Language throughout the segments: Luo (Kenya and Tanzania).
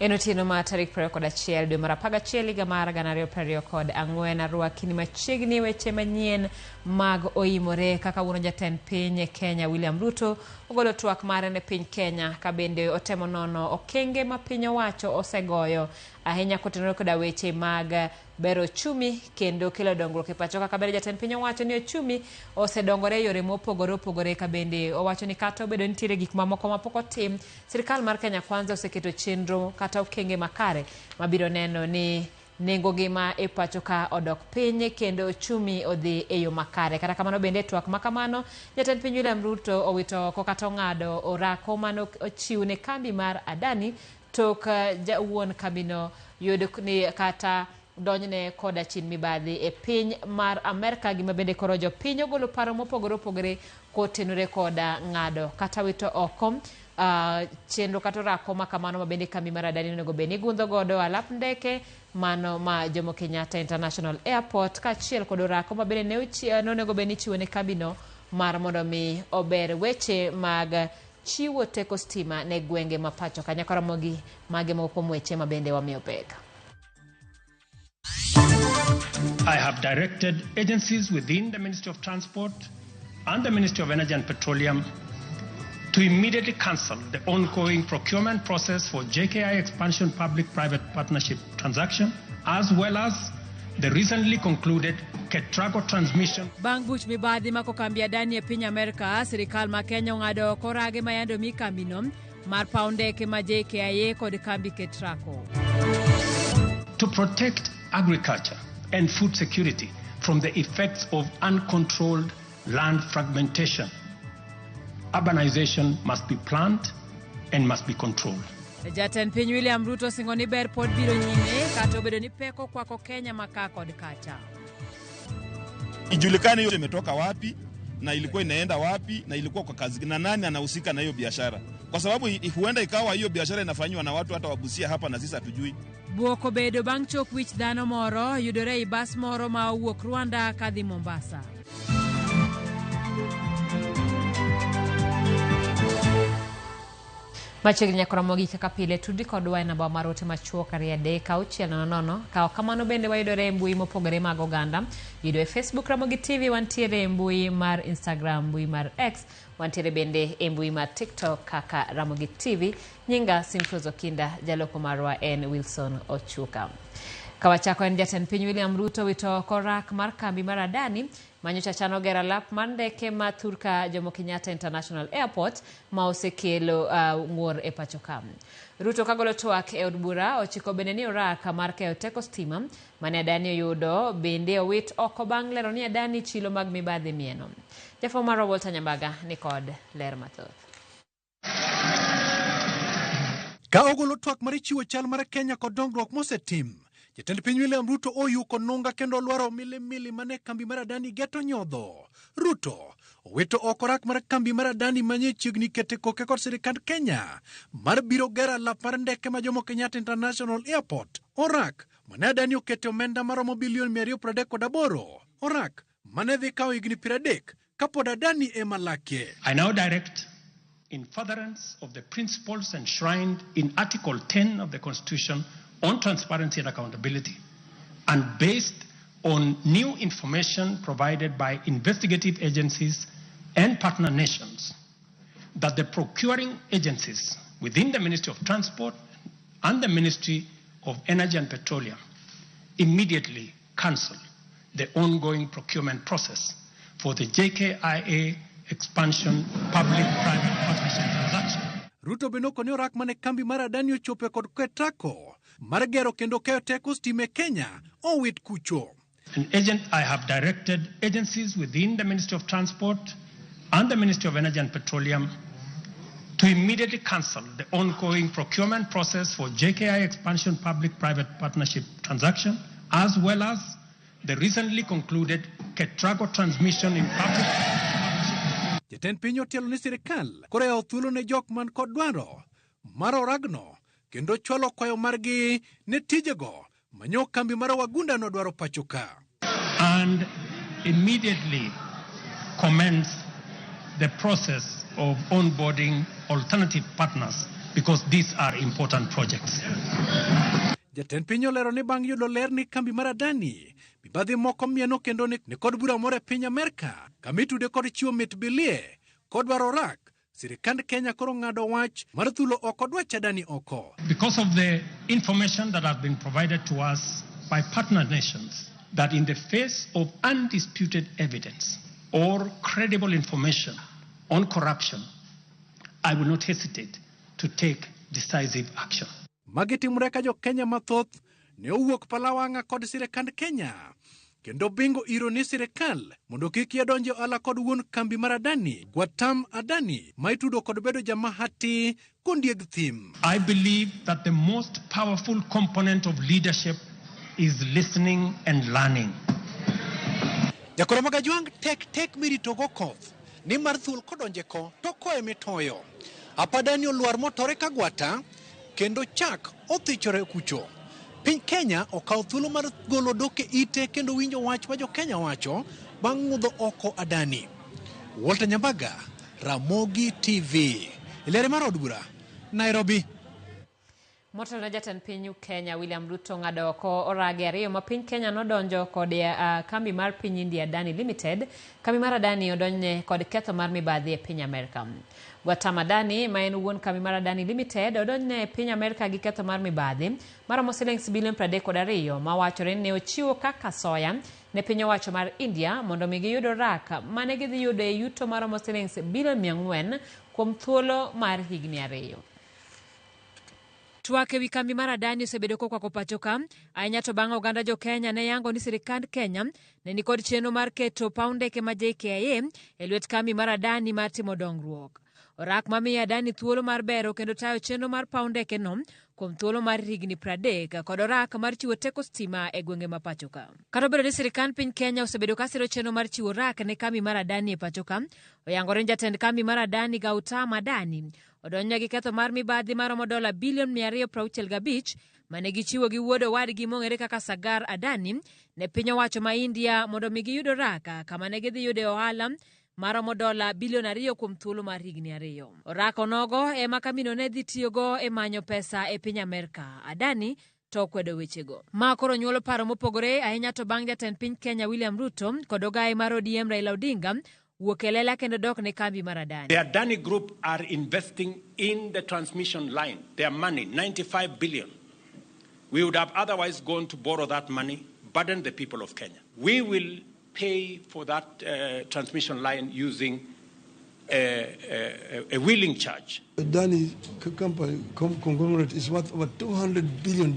En otieno ma tarik 21 dwe mar 11 higa mar 2024. Arwakini machiegni weche manyien mag oimore kaka wuono jatend piny Kenya William Ruto ogolo twak mare ne piny Kenya ka bende otemo nono okenge ma piny owacho osegoyo ahinya kotenore koda weche mag bero ochumi kendo kelo dongruok e pacho kaka bende jatend piny owacho ni ochumi osedongore e yore mopogore opogore ka bende owacho ni kata obedo nitiere gik mamoko mapok otim sirkal mar Kenya Kwanza oseketo chenro kata okenge makare mabiro neno ni nengo ngima e pacho ka odok piny kendo ochumi odhi e yo makare. Kata kamano bende e twak ma kamano, jatend piny William Ruto owito oko kata ong'ado orako mane ochiw ne kambi mar Adani tok wuon kambino yud ni kata donjne koda chin mibadhi e piny mar Amerka, gima bende koro jopiny ogolo paro mopogore opogore kotenore koda ng'ado kata wito oko chenro kata orako ma kamano ma bende kambi mar Adani onego bed ni gundho godo alap ndeke mano ma Jomo Kenyatta International Airport kaachiel kod orako ma bende ne onego bed ni ichiwo ne kambino mar mondo mi ober weche mag chiwo teko stima ne gwenge ma pacho ka. Nyaka Ramogi, mage moko kuom weche ma bende wamiyo pek. I have directed agencies within the Ministry of Transport and the Ministry of Energy and Petroleum to immediately cancel the ongoing procurement process for JKI expansion public-private partnership transaction, as well as the recently concluded Ketraco transmission. Bang' buch mibadhi mako kambi Adani e piny Amerka, sirikal ma Kenya ong'ado oko rage ma yande omi kambino mar paw ndeke ma JKIA kod kambi Ketraco. To protect agriculture and food security from the effects of uncontrolled land fragmentation, urbanization must be planned and must be controlled. Jatend piny William Ruto osingo ni ber pod biro nyime kata obedo ni pek okwako Kenya ma ka kod kacha. Ijulikane hiyo imetoka wapi na ilikuwa inaenda wapi na ilikuwa kwa kazi na nani anahusika na hiyo biashara, kwa sababu huenda ikawa hiyo biashara inafanywa na watu hata wa Busia hapa na sisi hatujui. Bwok obedo bang' chok wich dhano moro yudore ei bas moro ma owuok Rwanda kadhi Mombasa. Machiegni nyaka Ramogi kaka pile tudi kodwa e namba mar ote machuok 23600. Kawo kamano bende wayudore e mbui mopogore mag oganda. Yudo e Facebook Ramogi TV, wantiere e mbui mar Instagram, mbui mar X, wantiere bende e mbui mar TikTok kaka Ramogi TV. Nyinga Simfrozo Okinda, jaloko marwa en Wilson Ochuka. Kawachako en jatend piny William Ruto wito oko rak mar kambi mar Adani manyocha chano gero alap mar ndeke ma thurka Jomo Kenyatta International Airport ma osekelo ng'ur e pacho ka. Ruto kagolo twak e od bura ochiko bende ni orak mar keyo teko stima mane Adani oyudo bende owit oko bang' lero ni Adani chilo mag mibadhi mieno. Jafwambo marwa Walter Nyambaga ni kod ler mathoth. Ka ogolo twak mar chiwo chal mar Kenya kod dongruok mosetim, jatend piny William Ruto oyuko nunga kendo olwaro milimili mane kambi mar Adani geto nyodho. Ruto owito oko rak mar kambi mar Adani manye chiegni kete koke kod sirikand Kenya mar biro gero alap mar ndeke ma Jomo Kenyatta International Airport. Orak mane Adani okete omenda maromo bilion 238. Orak mane dhi kawo higni 30 kapod Adani ema lakie. I now direct, in furtherance of the principles enshrined in Article 10 of the Constitution on transparency and accountability, and based on new information provided by investigative agencies and partner nations, that the procuring agencies within the Ministry of Transport and the Ministry of Energy and Petroleum immediately cancel the ongoing procurement process for the JKIA expansion public-private partnership transaction. Ruto bende okoni orak mane kambi mar Adani ochope kod Ketraco mar gero kendo keyo teko stima e Kenya owit kucho. An agent, I have directed agencies within the Ministry of Transport and the Ministry of Energy and Petroleum to immediately cancel the ongoing procurement process for JKI expansion public-private partnership transaction, as well as the recently concluded Ketraco transmission in public. Jatend piny otielo ni sirikal koro oyawo thuolo ne jok man kod dwaro mar oragno kendo chwalo kwayo margi ne tijego manyo kambi mar wagunda nodwaro pacho ka. And immediately commence the process of onboarding alternative partners because these are important projects. Jatend piny olero ni bang' yudo ler ni kambi mar Adani mibadhi moko mieno kendo ni kod bura moro e piny Amerka kama itude kod chiwo mit bilie kod dwaro rak sirikand Kenya koro ng'ado wach mar thulo oko dwach Adani oko. Because of the information that has been provided to us by partner nations that in the face of undisputed evidence or credible information on corruption, I will not hesitate to take decisive action. Magi timore ka jo Kenya mathoth ne owuok palawang'a kod sirikand Kenya kendo bingo iro ni sirikal mondo kik yedonje ohala kod wuon kambi mar Adani Gautam Adani ma itudo kod bedo jamahati kondieg thim. I believe that the most powerful component of leadership is listening and learning. Jakoro mag Ajwang' tek tek miritogo koth nimar thuol kodonje ko to koe mitoyo. Apadani olwar motore ka gwata kendo chak othichore kucho. Piny Kenya okawo thuolo mar golo dok e ite kendo winjo wach ma jo Kenya wacho bang' ng'udho oko Adani. Walter Nyambaga, Ramogi TV. Lere mar od bura, Nairobi. Motelo ne jatend piny Kenya William Ruto ng'ado oko orage ariyo ma piny Kenya nodonjo kod kambi mar piny India Adani Limited. Kambi mar Adani odonjne kod ketho mar mibadhi e piny Amerka. Gautam Adani ma en wuon kambi mar Adani Limited odonjne e piny Amerka gi ketho mar mibadhi maromo siling bilion 32 ma wachore ni ne ochiwo kaka soya ne piny owacho mar India mondo mi giyud orak mane gidhi yudo e yuto maromo siling bilion 400 kuom thuolo mar higni 2. Twak ewi kambi mar Adani osebedo kokwako pacho ka ahinya to bang' oganda jo Kenya ne yango ni sirikand Kenya ne nikod chenro mar keto paw ndeke ma JKIA e lwet kambi mar Adani mar timo dongruok. Orak mamiyo Adani thuolo mar bero kendo tayo chenro mar paw ndeke no kuom thuolo mar higni 30 kod orak mar chiwo teko stima e gwenge ma pacho ka. Kata obedo ni sirikand piny Kenya osebedo ka siro chenro mar chiwo orak ne kambi mar Adani e pacho ka, oyangore ni jatend kambi mar Adani Gautam Adani odonjne gi ketho mar mibadhi maromo dola bilion 265 mane gichiwo gi wuod owadgi mong'ere kaka Sagar Adani ne piny owacho ma India mondo mi giyud oraka kama ne gidhi yude ohala maromo dola bilion 2 kuom thuolo mar higni 2. Oraka onogo ema kambino ne dhi tiyogo e manyo pesa e piny Amerka. Adani to okwedo wechego. Ma koro nyuolo paro mopogore ahinya to bang' jatend piny Kenya William Ruto kod ogaye mar ODM Raila Odinga wuok e lela kendo dok ne kambi mar Adani. The Adani Group are investing in the transmission line, their money, 95 billion. We would have otherwise gone to borrow that money, burden the people of Kenya. We will pay for that transmission line using a wheeling charge. Adani company conglomerate is worth over $200 billion.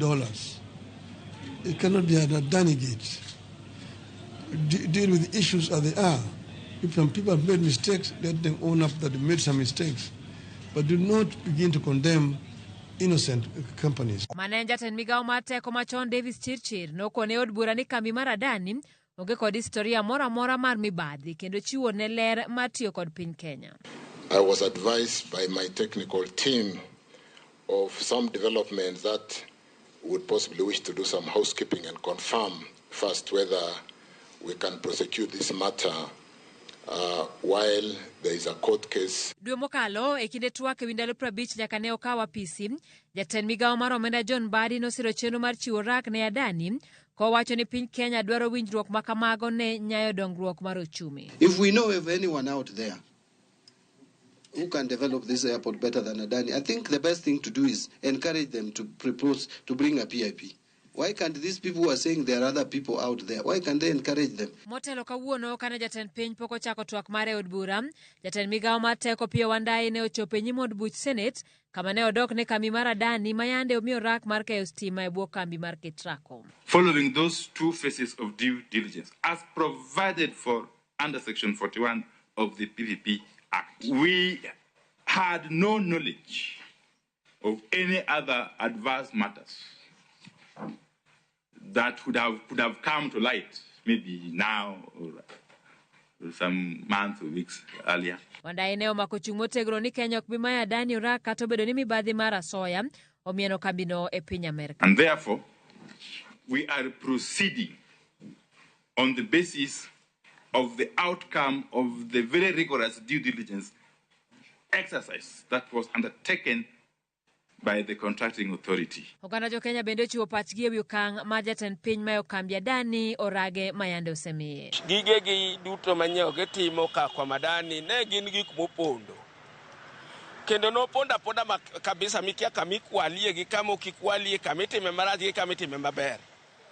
It cannot be an Adani gate. Deal with the issues as they are. If some people have made mistakes, let them own up that they made some mistakes. But do not begin to condemn innocent companies. Mane en jatend migawo mar teko machon Davis Chirchir nokone od bura ni kambi mar Adani onge kod historia moro amora mar mibadhi kendo chiwo ne ler mar tiyo kod piny Kenya. I was advised by my technical team of some developments that would possibly wish to do some housekeeping and confirm first whether we can prosecute this matter while there is a court case. Dwe mokalo e kinde twak ewi ndalo 50 nyaka ne okaw apisi, jatend migawo mar omenda John Mbadi nosiro chenro mar chiwo rak ne Adani kowacho ni piny Kenya dwaro winjruok ma kamago ne nyayo dongruok mar ochumi. If we know of anyone out there who can develop this airport better than Adani, I think the best thing to do is encourage them to propose to bring a PIP. Why can't these people who are saying there are other people out there, why can't they encourage them? Motelo kawuono kane jatend piny pok ochako twak mare e od bura, jatend migawo mar teko Opiyo Wandayi ne ochopo e nyim od buch Senate kama ne odok ne kambi mar Adani ma yande omiyo rak mar keyo stima e bwo kambi mar Ketraco. Following those two phases of due diligence, as provided for under Section 41 of the PPP Act, we had no knowledge of any other adverse matters that could have come to light maybe now or some months or weeks earlier. Wandayi ne omako chung' motegno ni Kenya ok bi mayo Adani orak kata obedo ni mibadhi mar asoya omieno kambino e piny Amerka. And therefore, we are proceeding on the basis of the outcome of the very rigorous due diligence exercise that was undertaken by the contracting authority. Oganda jo Kenya bende ochiwo pachgi ewi okang' ma jatend piny mayo kambi Adani orage mayande osemiye. Gigegi duto manyiewo gitimo ka kwa Adani ne gin gik mopondo. Kendo nopondo aponda kabisa mikia kama ikwalie gi kama ok ikwalie, kama itime marach gi kama itime maber.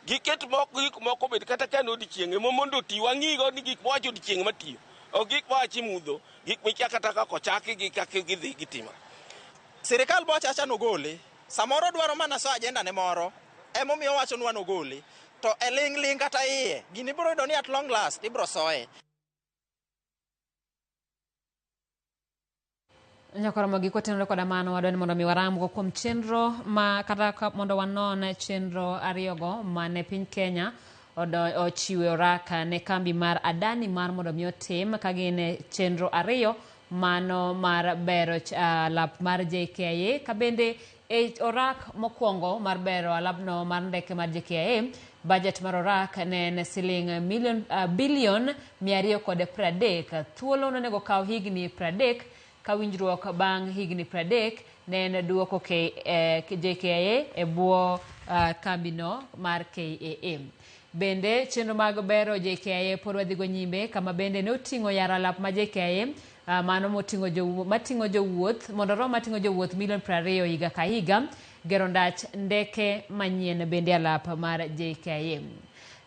Giket moko gik moko bed kata ka en odiechieng' ema mondo oti wang'igo ni gik mowacho odiechieng' matiyo. Ok gik mowacho mudho, gik mikia kata kaka ochaki gi kaka gidhi gitimo. Sirikal bowacho acha nogole. Samoro dwaro mana so agenda ne moro. Emomiyo owachonwa nogole. To e ling' ling' kata iye, gini biro yudo ni at long last ibiro soye. Nyakoromo gi kotenore koda mano wadwa ni mondo mi waramgo kuom chenro ma kata mondo wanon chenro ariyogo mane piny Kenya ochiwe oraka ne kambi mar Adani mar mondo mi otim ka gin chenro ariyo mano mar bero alap mar JKIA ka bende e orak mokwongo mar bero alapno mar ndeke mar JKIA budget mar orak ne en siling bilion 230. Thuolo nonego kaw higni 30 ka winjruok bang' higni 30 ne en duoko JKIA e bwo kambino mar KAA. Bende chenro mag bero JKIA pod wadhigo nyime kama bende ne oting'o yaro alap ma JKIA mano mating'o jowuoth mondo rom mating'o jowuoth milion 20 higa ka higa, gero ndach ndeke manyien bende alap mar JKIA.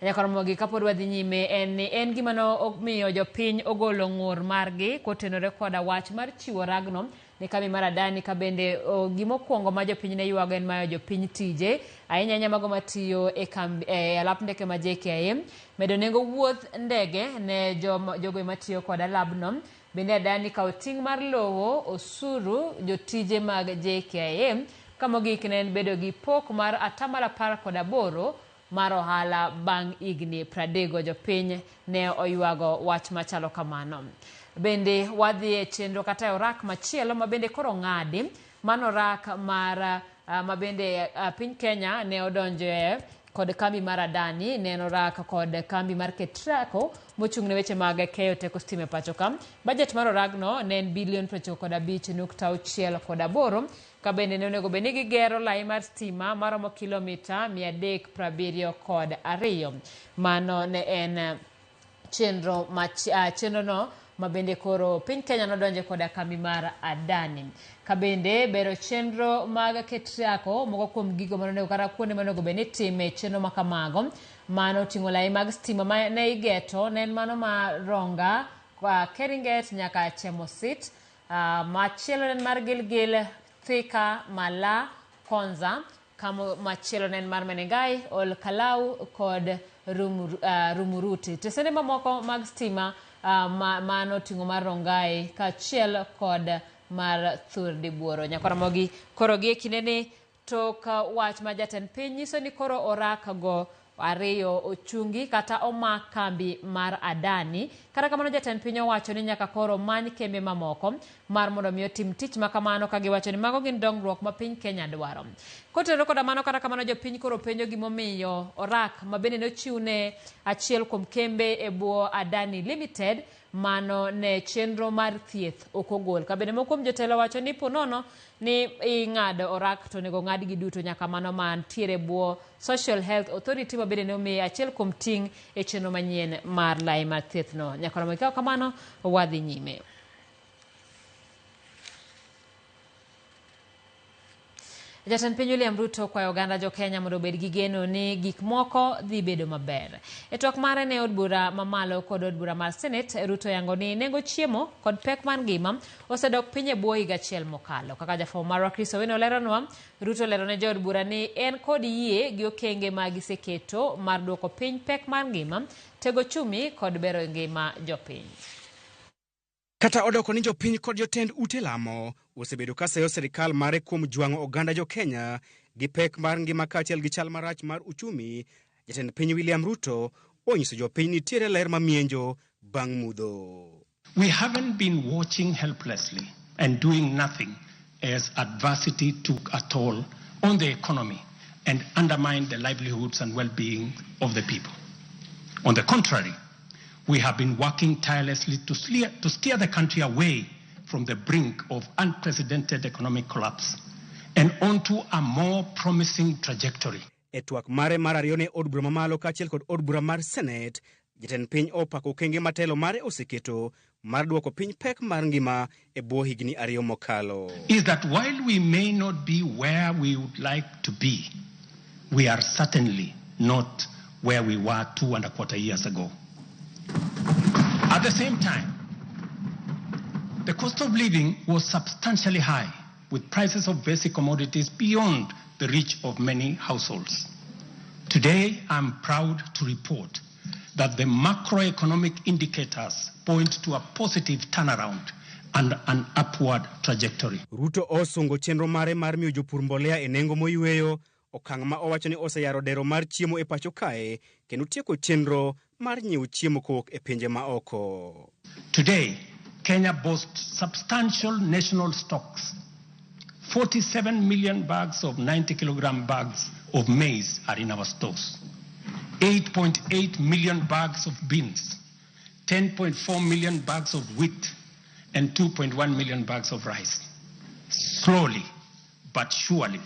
Nyakoromogi kapod wadhi nyime en ni en gima nomiyo jopiny ogolo ng'ur margi kotenore koda wach mar chiwo ragno ne kambi mar Adani ka bende gimokwongo ma jopiny ne ywago en mayo jopiny tije ahinya ahinya mago matiyo e kambi e alap ndeke ma JKIA, medo nengo wuoth ndege ne jogo matiyo kod alabno. Bende Adani kawo ting' mar lowo osuru jotije mag JKIA ka mogik ne en bedo gi pok mar 18% mar ohala bang' higni 30. Jopiny ne oywago wach machalo kamano. Bende wadhi e chenro kata e orak machielo ma bende koro ng'adi, mano orak mar ma bende piny Kenya ne odonjoe kod kambi mar Adani, ne en orak kod kambi mar Ketraco mochung' ne weche mag keyo teko stima e pacho ka. Budget mar oragno ne en bilion 95.68 ka bende ne onego bed ni gigero lai mar stima maromo kilomita 372. Mano ne en chenro no ma bende koro piny Kenya nodonje koda kambi mar Adani. Ka bende bero chenro mag Ketraco moko kuom gigo manonego kata kuonde monego bed ni itime chenro ma kamago, mano oting'o lai mag stima ma ne igeto ne en mano ma Ronga, Keringet nyaka Chemosit, machielo ne en mar Gilgil, Thika, Mala, Konza, kamo machielo ne en mar Menengai, Ol Kalau kod Rumuruti. Tesende mamoko mag stima mano oting'o mar Rongai kaachiel kod mar Thur Dibuoro. Nyakoromogi koro gi e kindeni tok wach ma jatend piny nyiso ni koro orak go ariyo ochungi kata omak kambi mar Adani. Kata kamano jatend piny owacho ni nyaka koro many kembe mamoko mar mondo mi otim tich ma kamano ka giwacho ni mago gin dongruok ma piny Kenya dwaro. Kotenore koda mano kata kamano jopiny koro penjo gimomiyo orak ma bende ne ochiwne achiel kuom kembe e bwo Adani Limited mano ne chenro mar thieth ok ogol. Ka bende moko kuom jotelo wacho ni ponono ni ing'ado orak to onego ng'adgi duto nyaka mano mantiere bwo Social Health Authority ma bende ne omiye achiel kuom ting' e chenro manyien mar lai mar thieth no. Nyakoromo ikaw kamano wadhi nyime. Jatend piny William Ruto kwayo oganda jo Kenya mondo obed gi geno ni gik moko dhi bedo maber. E twak mare ne od bura mamalo kod od bura mar Senate, Ruto yango ni nengo chiemo kod pek mar ngima osedok piny e bwo higa achiel mokalo. Kaka jafwambo marwa Chris Owino oleronwa, Ruto olero ne jood bura ni en kod yie gi okenge ma giseketo mar duoko piny pek mar ngima, tego chumi kod bero ngima jopiny. Kata odoko ni jopiny kod jotend ute lamo osebedo ka seyo sirikal mare kuom jwang'o oganda jo Kenya gi pek mar ngima kaachiel gi chal marach mar uchumi, jatend piny William Ruto onyiso jopiny nitiere ler mamienjo bang' mudho. We haven't been watching helplessly and doing nothing as adversity took a toll on the economy and undermine the livelihoods and well-being of the people. On the contrary, we have been working tirelessly to steer the country away from the brink of unprecedented economic collapse and onto a more promising trajectory. E twak mare mar ariyo ne od bura mamalo kaachiel kod od bura mar Senate, jatend piny opako okenge matelo mare oseketo mar duoko piny pek mar ngima e bwo higni 2 mokalo. Is that while we may not be where we would like to be, we are certainly not where we were 2.25 years ago. At the same time, the cost of living was substantially high, with prices of basic commodities beyond the reach of many households. Today, I'm proud to report that the macroeconomic indicators point to a positive turnaround and an upward trajectory. Ruto osungo chenro mare mar miyo jopur mbolea e nengo moyweyo, okang' ma owacho ni oseyaro dero mar chiemo e pacho kae kendo tieko chenro mar nyiewo chiemo kowuok e pinje ma oko. Today, Kenya boasts substantial national stocks. 47 million bags of 90-kilogram bags of maize are in our stores. 8.8 million bags of beans, 10.4 million bags of wheat, and 2.1 million bags of rice. Slowly but surely,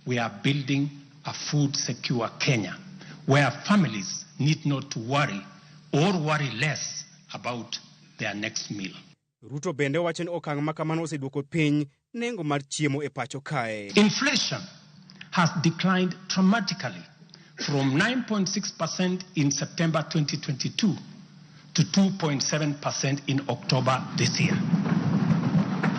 we are building a food-secure Kenya, where families need not to worry or worry less about their next meal. Ruto bende wacho ni okang' ma kamano oseduoko piny nengo mar chiemo e pacho kae. Inflation has declined dramatically from 9.6% in September 2022 to 2.7% in October this year,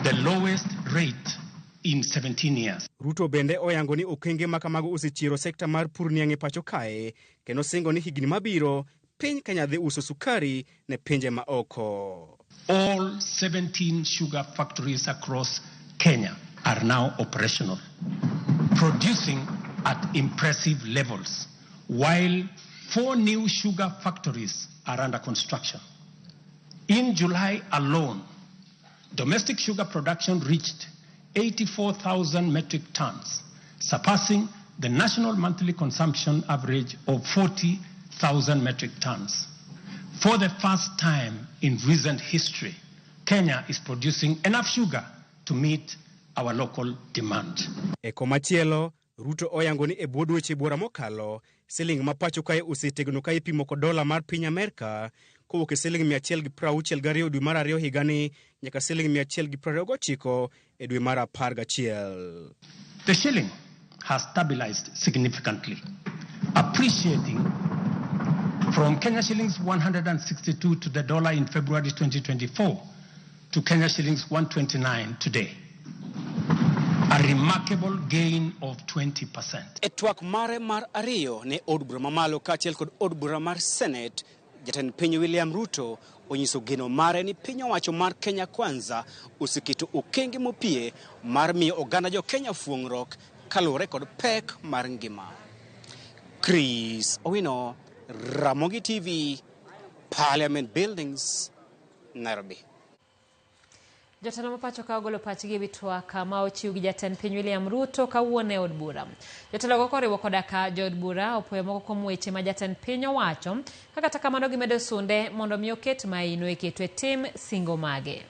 the lowest rate in 17 years. Ruto bende oyango ni okenge ma kamago osechiero sekta mar pur niang' e pacho kae kendo singo ni higni mabiro piny Kenya dhi uso sukari ne pinje ma oko. All 17 sugar factories across Kenya are now operational, producing at impressive levels, while 4 new sugar factories are under construction. In July alone, domestic sugar production reached 84,000 metric tons, surpassing the national monthly consumption average of 40,000 metric tons. For the first time in recent history, Kenya is producing enough sugar to meet our local demand. E komachielo, Ruto oyango ni e bwo dweche buora mokalo, siling ma pacho kae osetegno ka ipimo kod dola mar piny Amerka kowuok e siling 162 dwe mar 2 higani nyaka siling 129 e dwe mar 11. The shilling has stabilized significantly, appreciating from Kenya shillings 162 to the dollar in February 2024 to Kenya shillings 129 today. A remarkable gain of 20%. E twak mare mar ariyo ne od bura mamalo kaachiel kod od bura mar Senate, jatend piny William Ruto onyiso geno mare ni piny owacho mar Kenya Kwanza oseketo okenge mopie mar miyo oganda jo Kenya fuong'ruok kaluwore kod pek mar ngima. Chris Owino, Ramogi TV, Parliament Buildings, Nairobi. Jotelo ma pacho ka ogolo pachgi ewi twak ma ochiw gi jatend piny William Ruto kawuono e od bura. Jotelogo koriwo koda ka jood bura opuoyo moko kuom weche ma jatend piny owacho, ka kata kamano gimedo sunde mondo mi oket maino e keto e tim singo mage.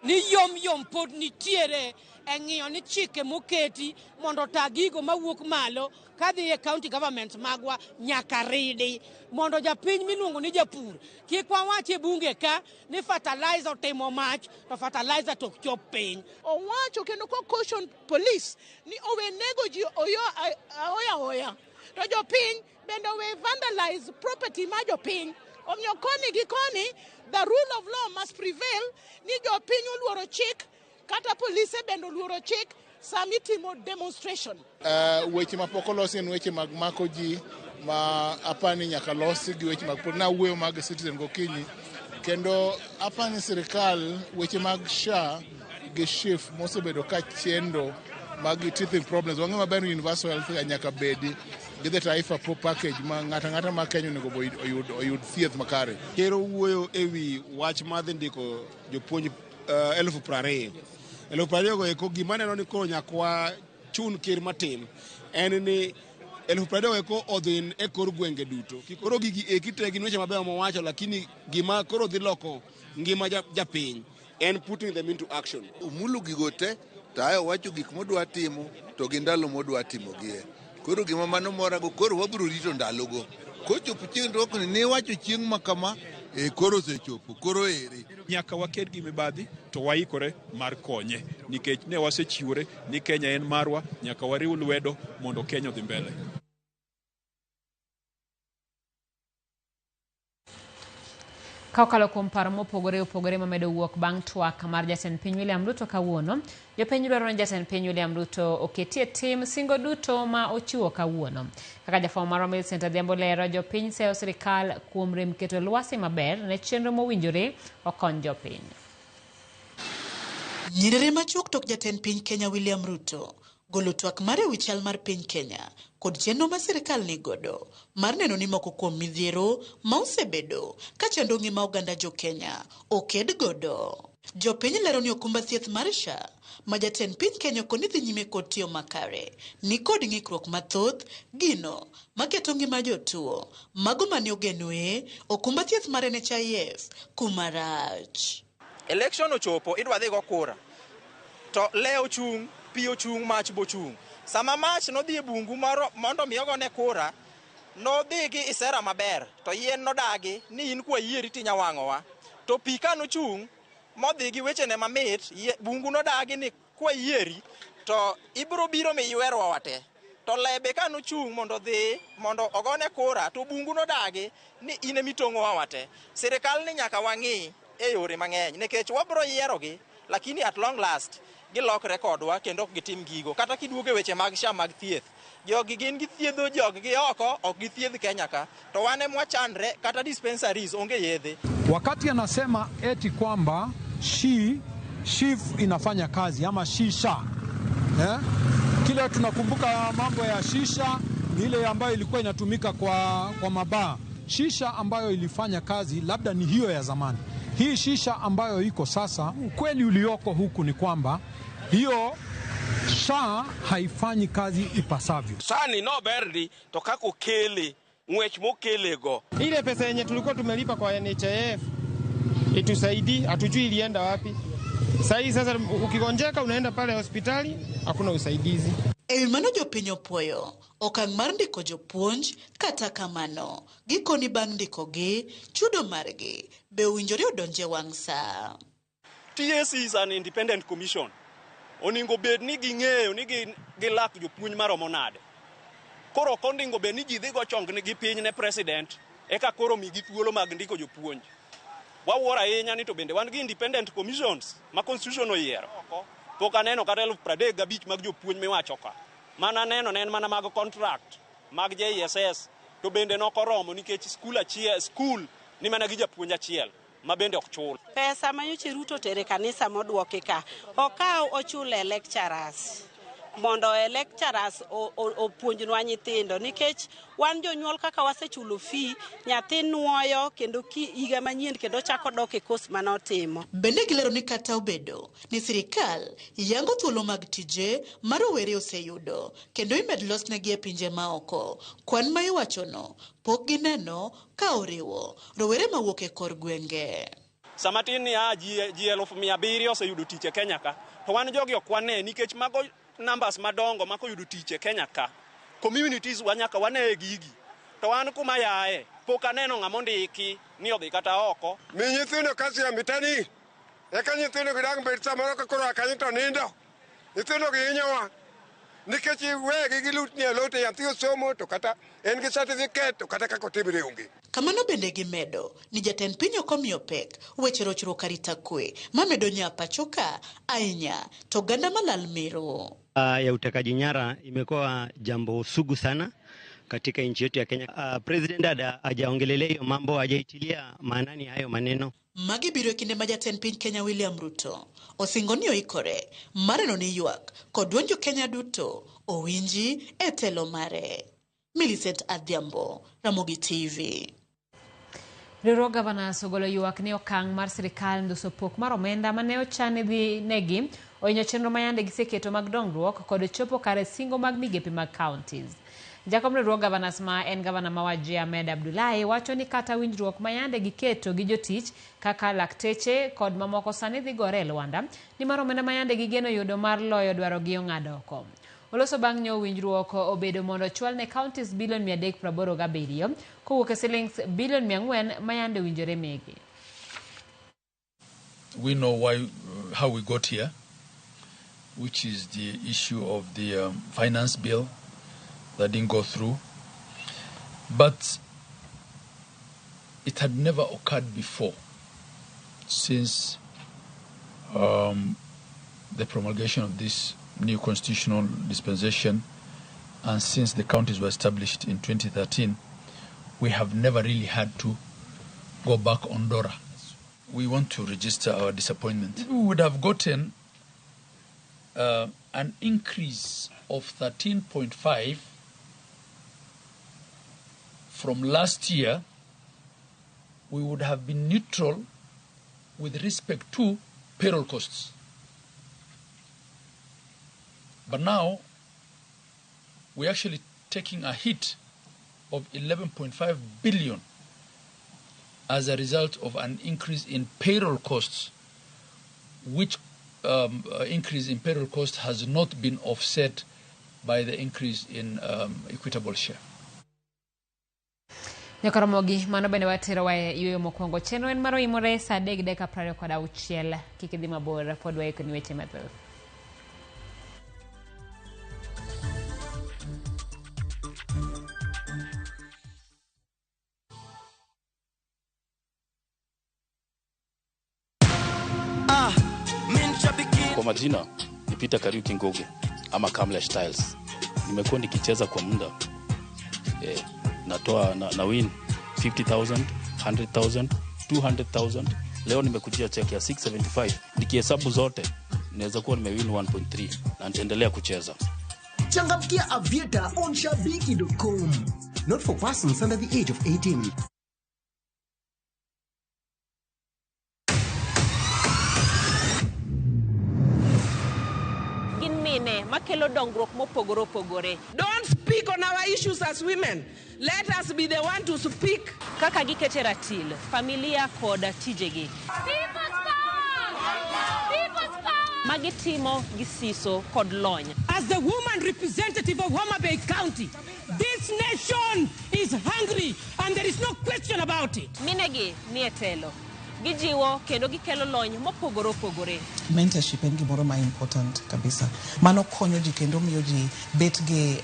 Ni yom yom pod nitiere e ng'iyo ni chike moketi mondo ota gigo mawuok malo kadhi e county governments magwa nyaka ridi mondo japiny miluongo ni japur kik wawach e bunge ka ni fertilizer otimo mach to fertilizer to ok chop piny. Owacho kendo ko caution police ni owe nego ji oya oya to jopiny bende owe vandalize property ma jopiny. Omiyo koni gi koni the rule of law must prevail ni jopiny oluoro chik kata polise bende oluoro chik sama itimo demonstration. Weche ma pok olosi en weche mag mako ji ma apani nyaka losi gi weche mag na wuoyo mag Citizen gokinyi kendo apani sirikal weche mag SHA gi SHIF mosebedo ka chendo mag teething problems. Wang'eyo maber ni universal health nyaka bedi gi the Taifa package ma ng'ato ang'ata ma Kenya onego oyud thieth makare. Ker owuoyo ewi wach mar dhi ndiko jopuonj 20,000. 20 go eko gima aneno ni koro nyaka wachun ker matin en ni 20,000 eko odhi e kor gwenge duto. Koro gigi eki te gin weche mabeyo mowacho, lakini gima koro dhi loko ngima japiny en putting them into action. Omulo gigo te to ae owacho gik modwa timo to gi ndalo modwa timogie. Koro gima mano morago koro wabiro rito ndalogo. Kochopo chieng' to ni niwacho chieng' ma kama, e koro osechopo, koro ere. Nyaka waked gi mibadhi to waikore mar konye nikech ne wasechiwore ni Kenya en marwa, nyaka wariw lwedo mondo Kenya odhi mbele. Ka okalo kuom paro mopogore opogore mamedo wuok bang' twak mar jatend piny William Ruto kawuono, jopiny dwaro ni jatend piny William Ruto oketie tim singo duto ma ochiwo kawuono. Kaka jafwambo marwa Millicent Adhiambo lero, jopiny seyo sirikal kuom rem keto lwasi maber ne chenro mowinjore okony jopiny. Nyiriri machuok tok jatend piny Kenya William Ruto golo twak mare ewi chal mar piny Kenya kod chenro ma sirikal nigodo mar neno ni moko kuom midhiero ma osebedo ka chando ngima oganda jo Kenya oked godo. Jopiny lero ni okumba thieth mar SHA ma jatend piny Kenya okoni dhi nyime kod tiyo makare ni kod ng'ikruok mathoth gino maketo ngima jotuo mago mane ogenoe okumba thieth mar NHIF kuma rach. Election ochopo, idwa dhi go kura. To le ochung', pi ochung', mach bochung'. Sama mach nodhi e bungu moro mondo mi ogone kura, nodhi gi isera maber, to yien nodagi ni in kwa yieri tinya wang'owa. To pi ka nochung' modhi gi wechene mamit, bungu nodagi ni kwa yieri to ibiro biro miywerwa wate. To lebe ka nochung' mondo dhi mondo ogone kura, to bungu nodagi ni in emitong'owa wate. Sirikal ni nyaka wang'i e yore mang'eny nikech wabiro yierogi, lakini at long last gilokre kodwa kendo ok gitim gigo. Kata kiduogo e weche mag SHA mag thieth, jogi gin githiedho jog-gi oko, ok githiedh Kenya ka. To wan ema wachandre, kata dispensaries onge yedhe. Wakati anasema eti kwamba SHIF inafanya kazi ama shisha, Kile tunakumbuka mambo ya shisha ni ile ambayo ilikuwa inatumika kwa mabaa. Shisha ambayo ilifanya kazi labda ni hiyo ya zamani. Hii shisha ambayo iko sasa, ukweli ulioko huku ni kwamba hiyo SHA haifanyi kazi ipasavyo. Sani no berdi to kako kele ng'wech mokelego. Ile pesa yenye tulikuwa tumelipa kwa NHIF itusaidii, hatujui ilienda wapi. Sahi sasa ukigonjeka unaenda pale hospitali hakuna usaidizi. Ewi mano jopiny opuoyo okang' mar ndiko jopuonj, kata kamano gikoni bang' ndikogi chudo margi be owinjore odonje wang' saa. TSC is an independent commission. Oningo bed ni ging'eyo ni gilak jopuonj maromo nade. Koro ok oningo bed ni ji dhi go chong gi piny ne president eka koro migi thuolo mag ndiko jopuonj. Wawuoro ahinya ni to bende wan gi independent commissions ma constitution oyiero. Pok aneno kata 35,000 mag jopuonj miwacho ka. Mana neno ne en mana mag contract mag JSS to bende nokoromo nikech skul achiel, skul ni mana gi japuonj achiel ma bende ok chul. Pesa ma nyocha Ruto otere kanisa moduoki ka, okaw ochule lecturers mondo e lecturers opuonjnwa nyithindo nikech wan jonyuol kaka wasechulo fee, nyathi nuoyo kendo higa manyien kendo chako dok e course manotimo. Bende gilero ni kata obedo ni sirikal yango thuolo mag tije ma rowere oseyudo kendo imed losnegi e pinje maoko, kwan ma iwachono pok gineno ka oriwo rowere mawuok e kor gwenge. Sama tin ni ji 700,000 oseyudo tich e Kenya ka, to wan jogi ok wane nikech mago numbers madongo mako yudo tich e Kenya ka. Communities wa nyaka wane gigi. To wan kuma yae, pok aneno ng'ama ondiki ni odhi kata oko. Mi nyithindo kasi ya mitani. Eka nyithindo gidang' bet samoro ka koro kanyo to nindo. Nyithindo gi hinyowa. Nikech iwegi gilutni e lote, nyathi osomo to kata en gi certificate to kata kaka otimre onge. Kamano bende gimedo ni jatend piny ok omiyo pek weche rochruok arita kwe mamedo nya pacho ka ahinya to oganda malal mero. Ya utekaji nyara imekuwa jambo sugu sana katika nchi yetu ya Kenya. President hajaongelelea hiyo mambo, hajaitilia maanani hayo maneno. Magi biro e kinde ma jatend piny Kenya William Ruto osingo ni oikore mar neno ni ywak kod duond jo Kenya duto owinji e telo mare. Millicent Adhiambo, Ramogi TV. Riwruog Governors ogolo ywak ni okang' mar sirikal nduso pok mar omenda mane ochan dhi negi Ohinyo chenro ma yande giseketo mag dongruok kod chopo kare singo mag migepe mag counties. Jakom riwruog governors ma en gavana ma Wajir Ahmed Abdullahi wacho ni kata winjruok ma yande giketo gi jotich kaka lakteche kod mamoko sani dhi gore e lwanda nimar omenda ma yande gigeno yudo mar loyo dwarogi ong'ado oko. Oloso bang' nyo winjruok obedo mondo ochwal ne counties bilion 387 kowuok e silings bilion 400 ma yande owinjore migi. We know why, how we got here, which is the issue of the finance bill that didn't go through. But it had never occurred before since the promulgation of this new constitutional dispensation and since the counties were established in 2013, we have never really had to go back on DORA. We want to register our disappointment. We would have gotten an increase of 13.5 from last year. We would have been neutral with respect to payroll costs. But now, we're actually taking a hit of 11.5 billion as a result of an increase in payroll costs, which increase in payroll cost has not been offset by the increase in equitable share. Nyakaramogi, mano bende watero wa yueyo mokwongo. Chenro en mar oimore saa 3:26. Kik idhi mabor, pod waikoni weche mathoth. Kwa majina ni Peter Kariuki Ngugi ama Kamlesh Tiles. Nimekuwa nikicheza kwa muda. Natoa na win 50,000, 100,000, 200,000. Leo nimekujia check ya 675. Nikihesabu zote naweza kuwa nimewin 1.3 na nitaendelea kucheza. Changamkia Aviator on shabiki.com. Not for persons under the age of 18. Makelo dongruok mopogore opogore. Don't speak on our issues as women. Let us be the one to speak. Kaka gikete ratil, familia kod tijegi. People's power! People's power! Magitimo gi siso kod lony. As the woman representative of Homa Bay County, this nation is hungry and there is no question about it. Minegi ni e telo. Gijiwo kendo gikelo lony mopogore opogore. Mentorship en gimoro ma important kabisa. Mano konyo ji kendo miyo ji bet gi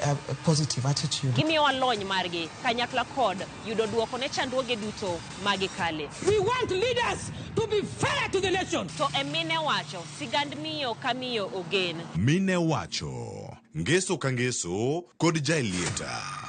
positive attitude. Gimiyowa lony margi kanyakla kod yudo duoko ne chandruoge duto magikale. We want leaders to be fair to the nation. To e Mine Wacho, sigand miyo ka miyo ogen. Mine Wacho, ngeso ka ngeso kod Jaelieta.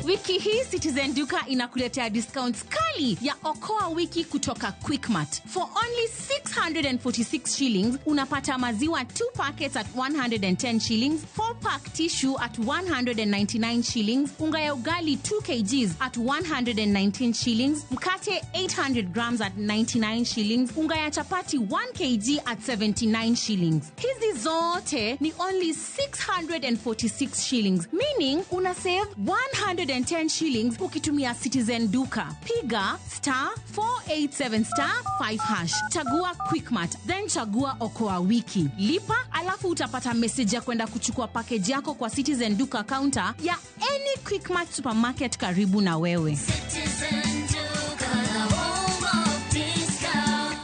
Wiki hii Citizen Duka inakuletea discounts kali ya Okoa Wiki kutoka Quickmart. For only 646 shillings, unapata maziwa 2 packets at 110 shillings, 4 pack tissue at 199 shillings, unga ya ugali 2 kgs at 119 shillings, mkate 800 grams at 99 shillings, unga ya chapati 1 kg at 79 shillings. Hizi zote ni only 646 shillings, meaning una save 110 shillings ukitumia Citizen Duka. Piga *487*5#. Chagua Quickmart, then chagua Okoa Wiki. Lipa alafu utapata message ya kwenda kuchukua package yako kwa Citizen Duka counter ya any Quickmart supermarket karibu na wewe. Citizen Duka, the home of discount.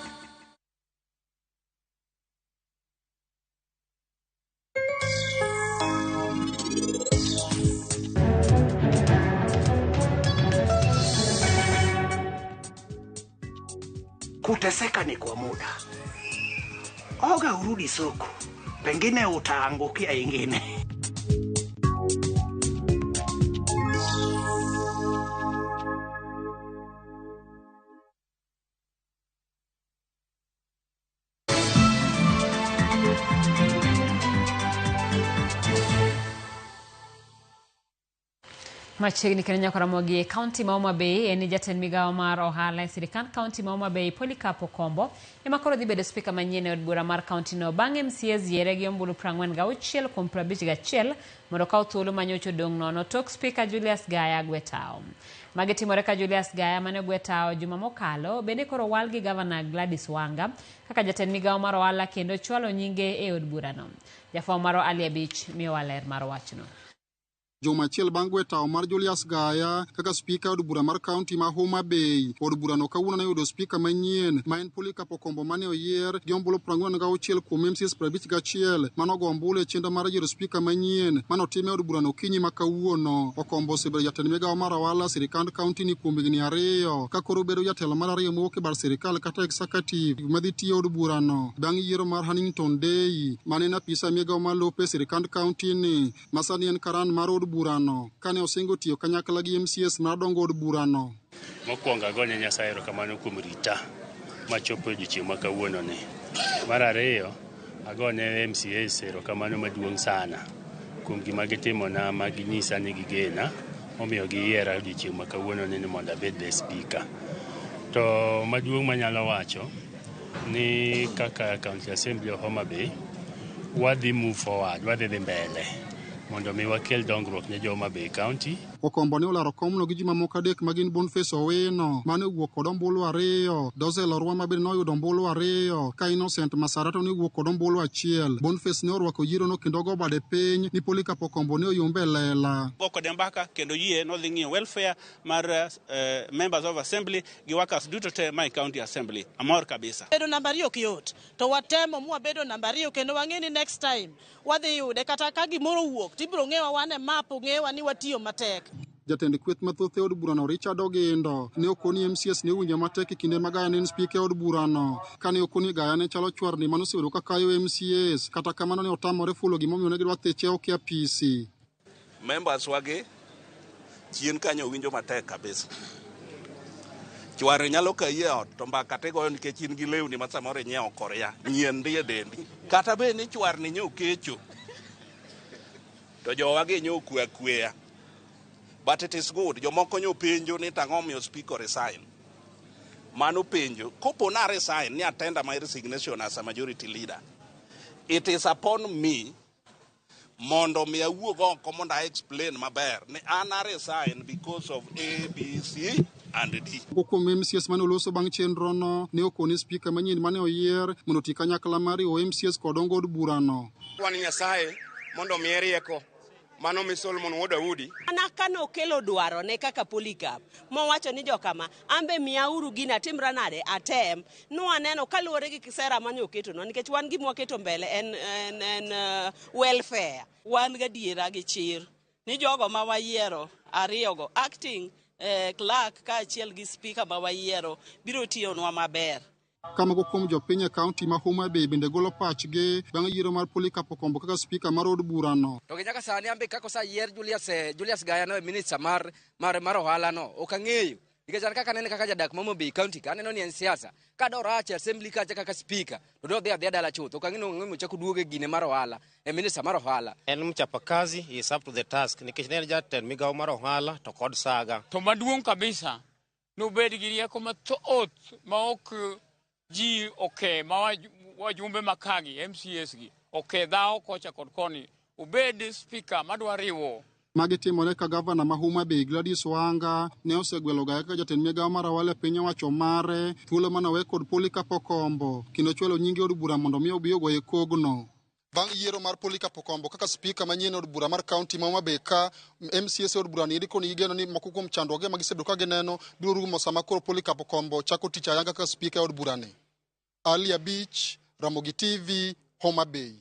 Kuteseka ni kwa muda. Oga urudi soko. Pengine utaangukia ingine. Machiegni kendo nyaka Ramogi e kaunti ma Homa Bay en ni jatend migawo mar ohala e sirikand kaunti ma Homa Bay Polycarp Okombo ema koro dhi bedo spika manyien e od bura mar kaunti no bang' MCAs yiere gi ombulu 46 kuom 51 mondo okaw thuolo ma nyocha odong' nono tok spika Julius Gaya gwe tawo. Magi timore ka Julius Gaya mane ogwe tawo juma mokalo bende koro owal gi gavana Gladys Wanga kaka jatend migawo mar ohala kendo chwalo nyinge e od burano. Jafwambo marwa Ali Abich miyowa ler mar wachno. Juma achiel bang' gwe tawo mar Julius Gaya kaka spika e od bura mar kaunti ma Homa Bay. Od burano kawuono ne oyudo spika manyien ma en Polycarp Okombo mane oyier gi ombulu 46 kuom MCAs 51 mane ogo ombulu e chenro mar yiero spika manyien mane otim e od burano okinyi ma kawuono. Okombo osebedo jatend migawo mar ohala sirikand kaunti ni kuom higni 2 ka koro obedo jatelo mar ariyo mowuok e bad sirikal kata executive madhi tiyo e od burano bang' yiero mar Hannington Dei mane en apisa e migawo mar lope e sirikand kaunti ni ma sani en karan mar od burano kane osingo tiyo kanyakla gi MCAs mar dongo od burano. Mokwongo agone Nyasaye erokamano kuom rita machopo e odiochieng' ma kawuono ni. Mar ariyo, agone MCAs erokamano maduong' sana kuom gima gitimona ma ginyisa ni gigena momiyo giyiera odiochieng' ma kawuono ni mondo abed the speaker. To maduong' manyalo wacho ni kaka County Assembly of Homa Bay wadhi move forward, wadhi dhi mbele mondo mi wakel dongruok ne jo Homa Bay County. Okombo ne olaro komno gi ji mamoko 3 ma gin Boniface Owino mane owuok kod ombulu 2, Dozel Orwa ma bende noyudo ombulu 2, ka Innocent Masara to ne owuok kod ombulu 1. Boniface ne orwako yierono kendo ogo bade piny ni Polycarp Okombo ne oyombe e lela. Go kode mbaka kendo yie nodhi ng'iyo welfare mar members of assembly gi workers duto te ma e county assembly. Amor kabisa. Bedo namba 2 ok yot, to watemo mwabedo namba 2 kendo wang'e ni next time wadhi yude kata ka gimoro owuok tibiro ng'ewa wan e map ong'ewa ni watiyo matek. Jatend kweth mathoth e od burano Richard Ogindo ne okoni MCAs ne owinjo matek e kinde ma Gaya ne en spika e od burano kane okoni Gaya ne chalo chwarni mane osebedo ka kayo MCAs kata kamano ne otamore fulo gimomiyo ne gidwa thiche oko e apisi. Members wagi chien kanyo winjo matek kabisa. Chware nyalo kayi e ot to mbaka tigoyo nikech in gi lewni ma samoro inyiewo korea nyien ndi e dendi. Kata bed ni chwarni nyo kecho to jowagi nyo kwe akweya. But it is good. Jomoko nyo penjo ni tang'o miyo speaker resign. Mano penjo kopo na resign ni attend my resignation as a majority leader. It is upon me mondo mi awuog oko mondo a explain maber ni an a resign because of A, B, C and D. Moko kuom MCAs mane oloso bang' chenrono ne okoni spika manyien mane oyier mondo oti kanyakla mar riwo MCAs kod dongo od burano. Wan Nyasaye mondo omiye rieko mano mi Solomon wuod Daudi. Mana kane okelo dwaro ne kaka Polycarp mowacho ni jokama ambe miyauru gini atimra nade atem nwaneno kaluwore gi sera mane oketonwa nikech wan gima waketo mbele en welfare. Wan gadiera gi chir ni jogo ma wayiero ariyogo acting clerk kaachiel gi speaker ma wayiero biro tiyonwa maber. Ka moko kuom jopiny e kaunti ma Homa Bay bende golo pachgi bang' yiero mar Polycarp Okombo kaka spika mar od burano. To gi nyaka sani ambe kaka oseyier Julius Gaya no e minister mar ohala no ok ang'eyo nikech an kaka anene kaka jadak ma Homa Bay County ka aneno ni en siasa ka dorach e assembly kacha kaka speaker to dodhi adhiya dala chuth ok ang'eyo ni ang'o mochako duoge gine mar ohala e minister mar ohala. En mchapa kazi, he is up to the task nikech ne en jatend migawo mar ohala to kod saga. To maduong' kabisa nobed gi rieko mathoth ma ok ji oke ma wajumbe makagi MCAs gi oke dhawo kocha kod koni obed speaker madwa riwo. Magi timore ka gavana ma Homa Bay Gladys Wanga ne osegwelo Gaya kaka jatend migawo mar ohala e piny owacho mare thuolo mane owe kod Polycarp Okombo kendo chwalo nyinge od bura mondo mi obi ogoye kogno. Bang' yiero mar Polycarp Okombo kaka spika manyien e od bura mar kaunti ma Homa Bay ka MCAs e od bura ni koni gigeno ni moko kuom chandruoge ma gisebedo ka gineno biro rumo sama koro Polycarp Okombo chako tich ayanga kaka spika e od bura ni. Ali Abich, Ramogi TV, Homa Bay.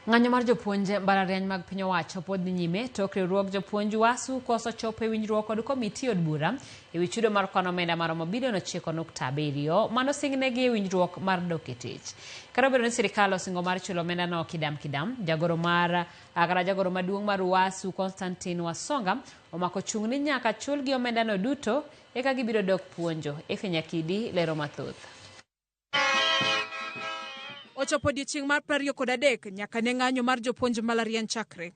Ng'anyo mar jopuonj mbalariany mag piny owacho pod dhi nyime tok riwruog jopuonj WASU koso chopo e winjruok kod komiti od bura e wi chudo mar kwan omenda maromo bilion 9.7 mano singnegi e winjruok mar dok e tich. Kata obedo ni sirikal osingo mar chulo omenda no kidam kidam, jagoro maduong' mar WASU Constantine Wasonga omako chung' ni nyaka chulgi omenda no duto eka gibiro dok puonjo. Efe Nyakidi lero mathoth. Ochopo odiechieng' mar 23 nyaka ne ng'anyo mar jopuonj mbalariany chakre.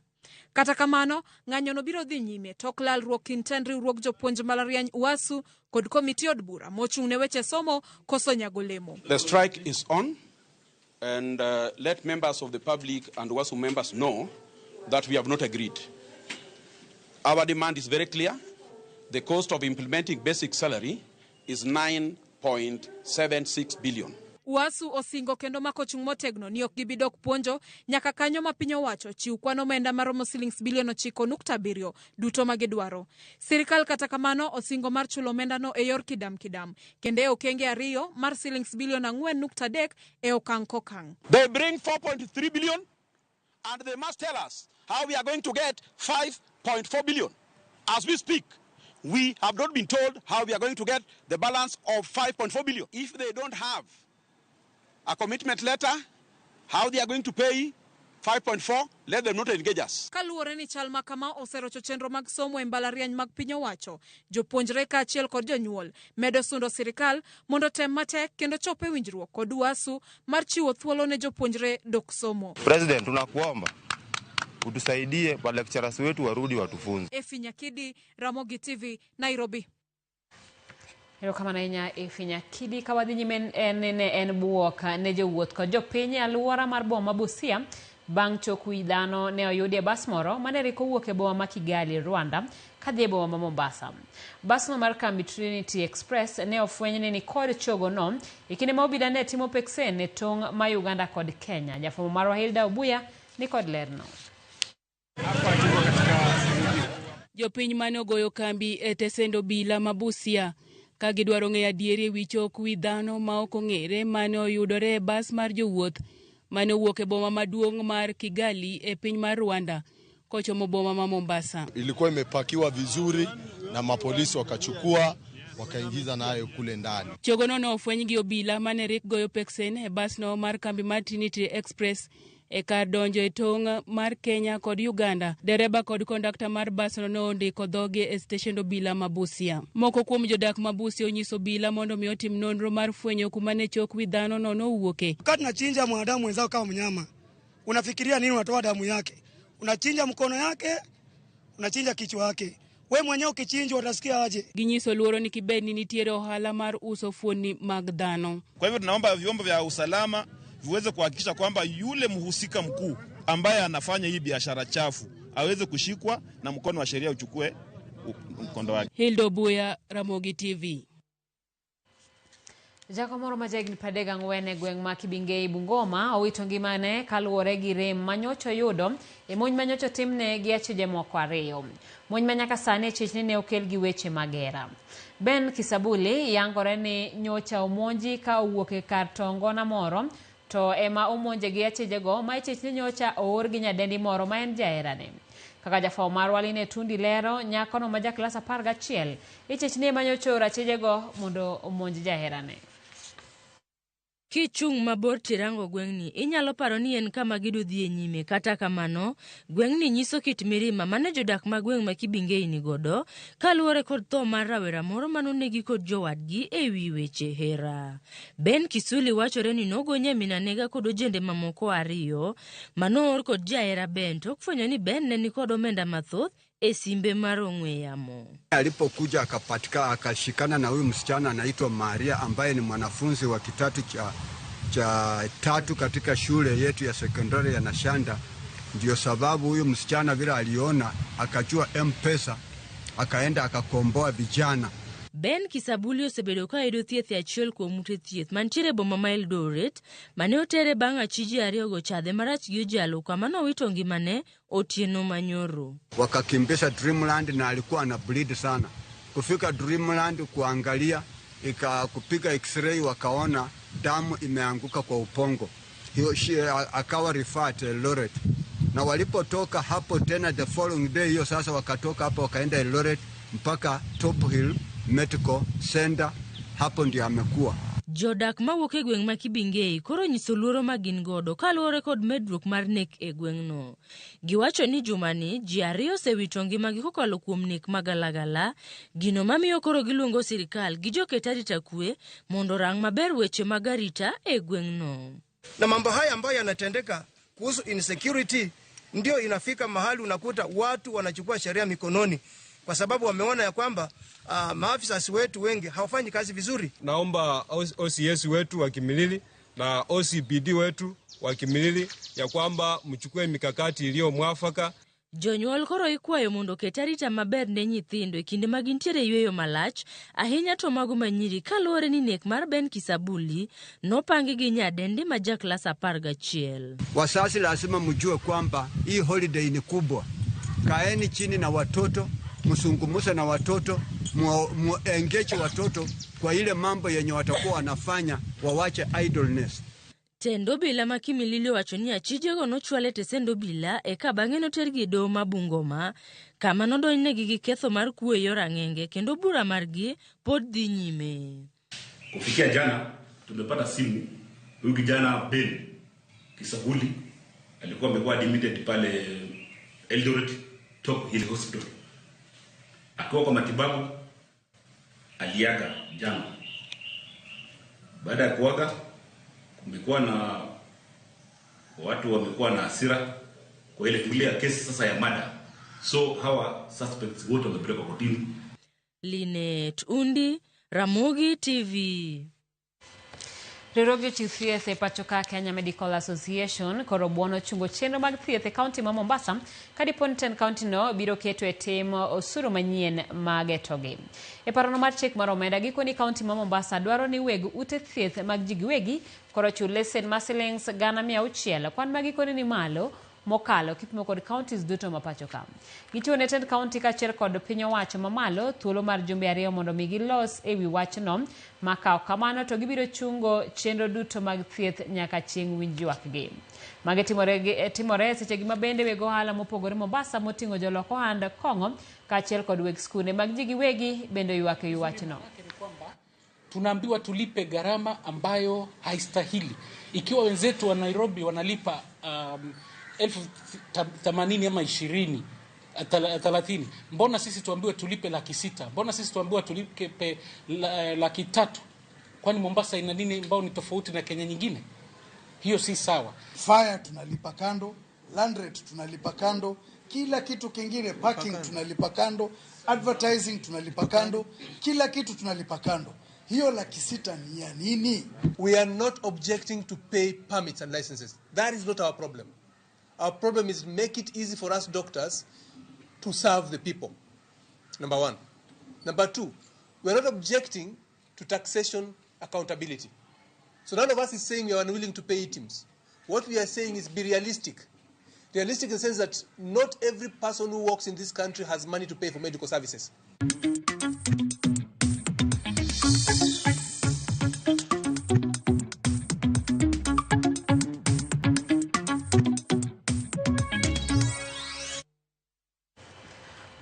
Kata kamano, ng'anyono biro dhi nyime tok lalruok kind tend riwruog jopuonj mbalariany UASU kod komiti od bura mochung' ne weche somo koso nyago olemo. The strike is on, and let members of the public and UASU members know that we have not agreed. Our demand is very clear. The cost of implementing basic salary is 9.76 billion. UASU osingo kendo mako chung' motegno ni ok gibi dok puonjo nyaka kanyo ma piny owacho chiw kwan omenda maromo silings bilion 9.7 duto ma gidwaro. Sirikal kata kamano osingo mar chulo omendano e yor kidam kidam kendo e okenge ariyo mar silings bilion 4.3 e okang' kokang'. They bring 4.3 billion and they must tell us how we are going to get 5.4 billion. As we speak, we have not been told how we are going to get the balance of 5.4 billion. If they don't have a commitment letter, how they are going to pay 5.4, let them not engage us. Kaluwore ni chal ma kama oserocho chenro mag somo e mbalariany mag piny owacho, jopuonjre kaachiel kod jonyuol medo sundo sirikal mondo tem matek kendo chop e winjruok kod UASU mar chiwo thuolo ne jopuonjre dok somo. President, tunakuomba utusaidie wa lecturers wetu warudi watufunze. Efi Nyakidi, Ramogi TV, Nairobi. Erokamano ahinya Efi Nyakidi. Ka wadhi nyime en ne en buok ne jowuoth kod jopiny e alwora mar boma ma Busia bang' chok wi dhano ne oyudi e bas moro mane rik owuok e boma ma Kigali, Rwanda kadhi e boma ma Mombasa. Basno mar kambi Trinity Express ne ofweny ni nikod chogono e kinde ma obila ne timo peksen e tong' ma Uganda kod Kenya. Jafwambo marwa Hilda Obuya ni kod lerno. Jopiny mane ogoyo kambi e tesend obila ma Busia ka gidwaro ng'eyo adieri e wi chok wi dhano ma ok ong'ere mane oyudore e bas mar jowuoth mane owuok e boma maduong' mar Kigali e piny mar Rwanda kochomo boma ma Mombasa. Ilikuwa imepakiwa vizuri na mapolisi wakachukua wakaingiza nayo kule ndani. Chogono ne ofweny gi obila mane rik goyo peksen e basno mar kambi mar Trinity Express e kar donjo e tong' mar Kenya kod Uganda. Dereba kod kondakta mar basno ne ondiko dhogi e stesend obila ma Busia. Moko kuom jodak ma Busia onyiso obila mondo mi otim nonro mar fwenyo kuma ne chok wi dhano no nowuoke. Wakati unachinja mwanadamu mwenzako kama mnyama, unafikiria nini? Unatoa damu yake, unachinja mkono yake, unachinja kichwa yake. We mwenyewe ukichinjwa utasikia aje? Ginyiso luoro ni kibed ni nitiere ohala mar uso fuoni mag dhano. Kwa hivyo tunaomba vyombo vya usalama viweze kuhakikisha kwamba yule mhusika mkuu ambaye anafanya hii biashara chafu aweze kushikwa na mkono wa sheria uchukue mkondo wake. Hildo Buya, Ramogi TV. Jakom moro ma jahigni 34 e gweng' ma Kibingei Bungoma owito ngimane kaluwore gi rem manyocha oyudo e monj manyocha otimne gi achije moko ariyo. Monj ma nyaka sani chich ni ne okel gi weche magera. Ben Kisabuli yangore ni nyocha omonji ka owuok e kar tongona moro to ema omonje gi achijego ma ichich ni nyocha oor gi nyadendi moro ma en jaherane. Kaka jafwambo marwa Line Tundi lero, nyakono ma ja klas 11 ichich ni ema nyocha ooro achijego mondo omonj jaherane. Kichung' mabor tirango gweng'ni, inyalo paro ni en kama gidodhi e nyime. Kata kamano, gweng'ni nyiso kit mirima mane jodak ma gweng' ma Kibingei nigodo kaluwore kod tho mar rawera moro manonegi kod jowadgi e wi weche hera. Ben Kisuli wachore ni nogo nyamin anega kod ojende mamoko ariyo manoor kod jahera Ben tok fwenyo ni Ben ne nikod omenda mathoth e simbe mar ong'we yamo. Alipokuja akapatika akashikana na huyu msichana anaitwa Maria ambaye ni mwanafunzi wa kidato cha tatu katika shule yetu ya sekondari ya Nashanda. Ndio sababu huyu msichana vile aliona akajua M-Pesa akaenda akakomboa vijana. Ben Kisabuli osebedo ka yudo thieth e achiel kuom ute thieth mantiere e boma ma Eldoret mane otere bang' achije ariyogo chadhe marach gi ojalo kama nowito ngimane otieno manyoro. Wakakimbisha Dreamland na alikuwa ana bleed sana. Kufika Dreamland kuangalia, kupiga x-ray wakaona damu imeanguka kwa upongo. Hiyo akawa referred to Eldoret. Na walipotoka hapo tena the following day hiyo sasa wakatoka hapo wakaenda Eldoret mpaka Top Hill Medical Center, hapo ndio amekuwa. Jodak mawuok e gweng' ma Kibingei koro nyiso luoro ma gin godo kaluwore kod medruok mar nek e gweng'no. Giwacho ni jumani ji ariyo osewito ngimagi kokalo kuom nek magalagala, gino mamiyo koro giluongo sirikal gi joket arita kwe mondo orang maber weche mag arita e gweng'no. Na mambo haya ambayo yanatendeka kuhusu insecurity Ndio inafika mahali unakuta watu wanachukua sheria mikononi kwa sababu wameona ya kwamba maafisa wetu wengi hawafanyi kazi vizuri. Naomba OCS wetu wa Kimilili na OCPD wetu wa Kimilili ya kwamba mchukue mikakati iliyo mwafaka. Jonyuol koro ikwayo mondo oket arita maber ne nyithindo e kinde ma gintiere e yweyo malach, ahinya to mago manyiri kaluwore ni nek mar Ben Kisabuli nopangi gi nyadendi ma ja klas 11. Wazazi lazima mjue kwamba hii holiday ni kubwa. Kaeni chini na watoto, msungumuse na watoto, muengage watoto kwa ile mambo yenye watakuwa wanafanya, wawache idleness. Tend obila ma Kimilili owacho ni achijego nochwal e tesend obila eka bang'e notergi e doho ma Bungoma kama nodonjnegi gi ketho mar kuo e yor ang'enge kendo bura margi pod dhi nyime. Kufikia jana tumepata simu, huyu kijana Ben Kisabuli alikuwa amekuwa admitted pale Eldoret Top Hill Hospital akiwa kwa matibabu, aliaga jana. Baada ya kuaga, kumekuwa na watu wamekuwa na hasira kwa ile tulia kesi sasa ya mada, so hawa suspects wote wamepelekwa kotini. Linet Undi, Ramogi TV. Riwruog jochiw thieth e pacho ka Kenya Medical Association koro buono chungo chenro mag thieth e kaunti ma Mombasa ka dipo ni tend kaunti no biro keto e tim osuru manyien mag etogi. E parono mar chik mar omenda, gikoni kaunti ma Mombasa dwaro ni weg ute thieth mag ji giwegi koro chul lesen mar silings 600,000 kwan ma gikoni ni malo mokalo kipimo kod counties duto ma pacho ka. Gichiwo ne tend kaunti kaachiel kod piny owacho mamalo thuolo mar jumbe 2 mondo mi gilos ewi wachno, ma ka ok kamano to gibiro chungo chenro duto mag thieth nyaka chieng' winj ywakgi. Magi timore sechegi ma bende weg ohala mopogore Mombasa moting'o jolok ohand kong'o kaachiel kod weg skunde mag ji giwegi bende oywak ewi wachno. Tunaambiwa tulipe gharama ambayo haistahili. Ikiwa wenzetu wa Nairobi wanalipa 80,000 ama 20, 30, mbona sisi tuambiwe tulipe 600,000? Mbona sisi tuambiwe tulipe 300,000? Kwani Mombasa ina nini ambao ni tofauti na Kenya nyingine? Hiyo si sawa. Fire tunalipa kando, land rate tunalipa kando, kila kitu kingine, parking tunalipa kando, advertising tunalipa kando, kila kitu tunalipa kando. Hiyo 600,000 ni ya nini? We are not objecting to pay permits and licenses. That is not our problem. Our problem is make it easy for us doctors to serve the people, number one. Number two, we are not objecting to taxation accountability. So none of us is saying we are unwilling to pay items. What we are saying is be realistic. Realistic in the sense that not every person who works in this country has money to pay for medical services.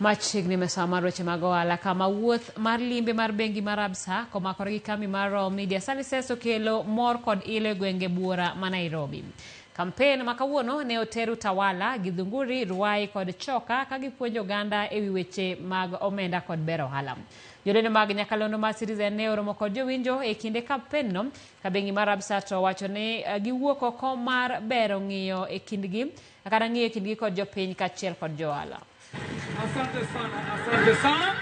Machiegni mesa mar weche mag ohala kama wuoth mar limbe mar bengi mar Absa komakore gi kambi mar Royal Media Services okelo mor kod ilo e gwenge buora ma Nairobi. Kampen ma kawuono ne oter Utawala, Githunguri, Ruai kod Choka ka gipuonjo oganda ewi weche mag omenda kod ber ohala. Jolendo mag nyakalondo mar Citizen ne oromo kod jowinjo e kinde kampen no ka bengi mar Absa to wacho ni giwuok oko mar bero ng'iyo e kindgi kata ng'iyo e kindgi kod jopiny kaachiel kod jo ohala. Asante sana, asante sana.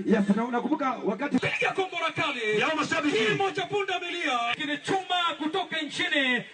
Yes, na unakumbuka wakati piga kombora kali ya mashabiki kimo cha punda milia kile chuma kutoka nchini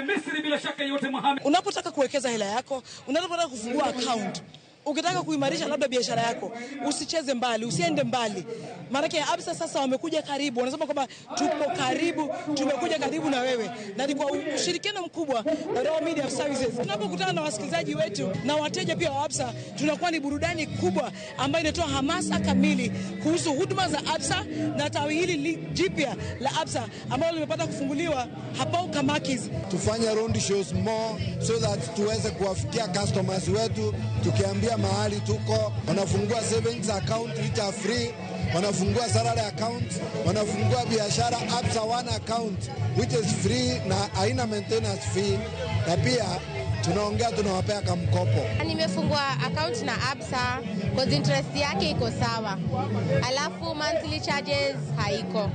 Misri, bila shaka yote Mohamed. Unapotaka kuwekeza hela yako, unapotaka kufungua account, ukitaka kuimarisha labda biashara yako, usicheze mbali, usiende mbali. Maanake Absa sasa wamekuja karibu, wanasema kwamba tupo karibu, tumekuja karibu na wewe. Na ni kwa ushirikiano mkubwa na Royal Media Services. Tunapokutana na wasikilizaji wetu na wateja pia wa Absa, tunakuwa ni burudani kubwa ambayo inatoa hamasa kamili kuhusu huduma za Absa na tawi hili jipya la Absa ambalo limepata kufunguliwa hapo Kamakis. Tufanye round shows more so that tuweze kuwafikia customers wetu, tukiambia mahali tuko. Wanafungua savings account which are free, wanafungua salary account, wanafungua biashara Absa One account which is free na haina maintenance fee, na pia tunaongea tunawapea kamkopo. Nimefungua account na Absa Cause interest yake iko sawa, alafu monthly charges haiko.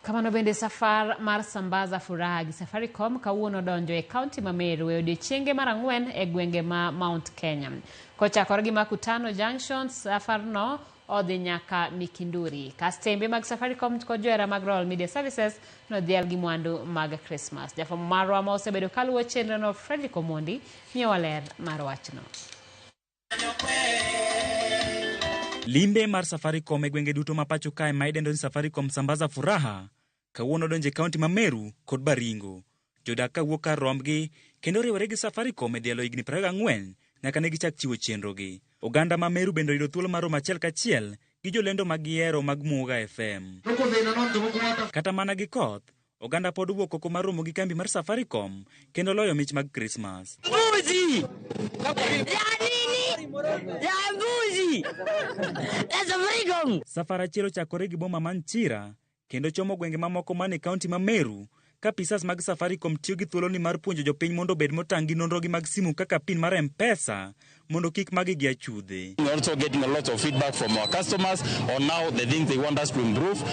Kamano bende safar mar Sambaza Furaha gi Safaricom kawuono donjo e kaunti ma Meru e odiechienge mar ang'wen e gwenge ma Mount Kenya. Kochakore gi Makutano Junction, safarno odhi nyaka Mikinduri. Kastembe mag Safaricom kod johera mag Royal Media Services nodhial gi mwandu mag Christmas. Jafwambo marwa ma osebedo kaluwo chenrono Fredrick Omondi miyowa ler mar wachno. Limbe mar Safaricom e gwenge duto ma pacho kae ma idendo ni Safaricom Sambaza Furaha kawuono donjo e kaunti ma Meru kod Baringo. Jodak ka wuok kar rombgi kendo riwore gi Safaricom e dhialo higni 24 nyaka ne gichak chiwo chenrogi. Oganda ma Meru bende oyudo thuolo mar romo achiel kachiel gi jolendo mag gihero mag Muga FM. Kata mana gi koth, oganda pod owuok oko mar romo gi kambi mar Safaricom kendo loyo mich mag Krismas. Mbuzi! Ya nini? Ya mbuzi! Ya Safaricom! Safar achiel ochakore gi boma man Chira kendo chomo gwenge mamoko man e kaunti ma Meru ka apisas mag Safaricom tiyo gi thuoloni mar puonjo jopiny mondo obed motang' gi nonrogi mag simu kaka pin mar M-Pesa mondo kik magi gi achudhe. We're also getting a lot of feedback from our customers on now the things they want us to improve.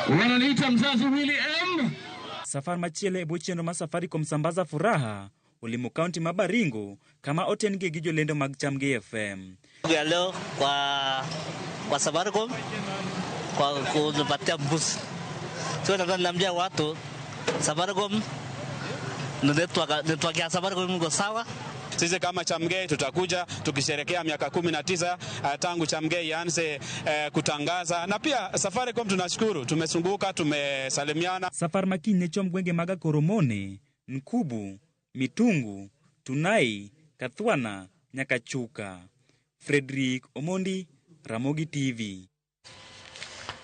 Wananiita mzazi Willy M. Safar machielo e bwo chenro mar Safaricom Sambaza Furaha olimo kaunti ma Baringo kama oten-gie gi jolendo mag Chamgi FM. Ya leo kwa Safaricom kwa kunipatia mbuzi. Sio nataka niambia watu Safaricom ni network ya Safaricom iko sawa. Sisi kama Chamgei tutakuja tukisherekea miaka 19 tangu Chamgei ianze kutangaza, na pia Safaricom tunashukuru, tumezunguka, tumesalimiana. Safar ma kiny ne chom gwenge mag Akoromone, Nkubu, Mitungu, Tunai, Kathwana nyaka Chuka. Frederick Omondi, Ramogi TV.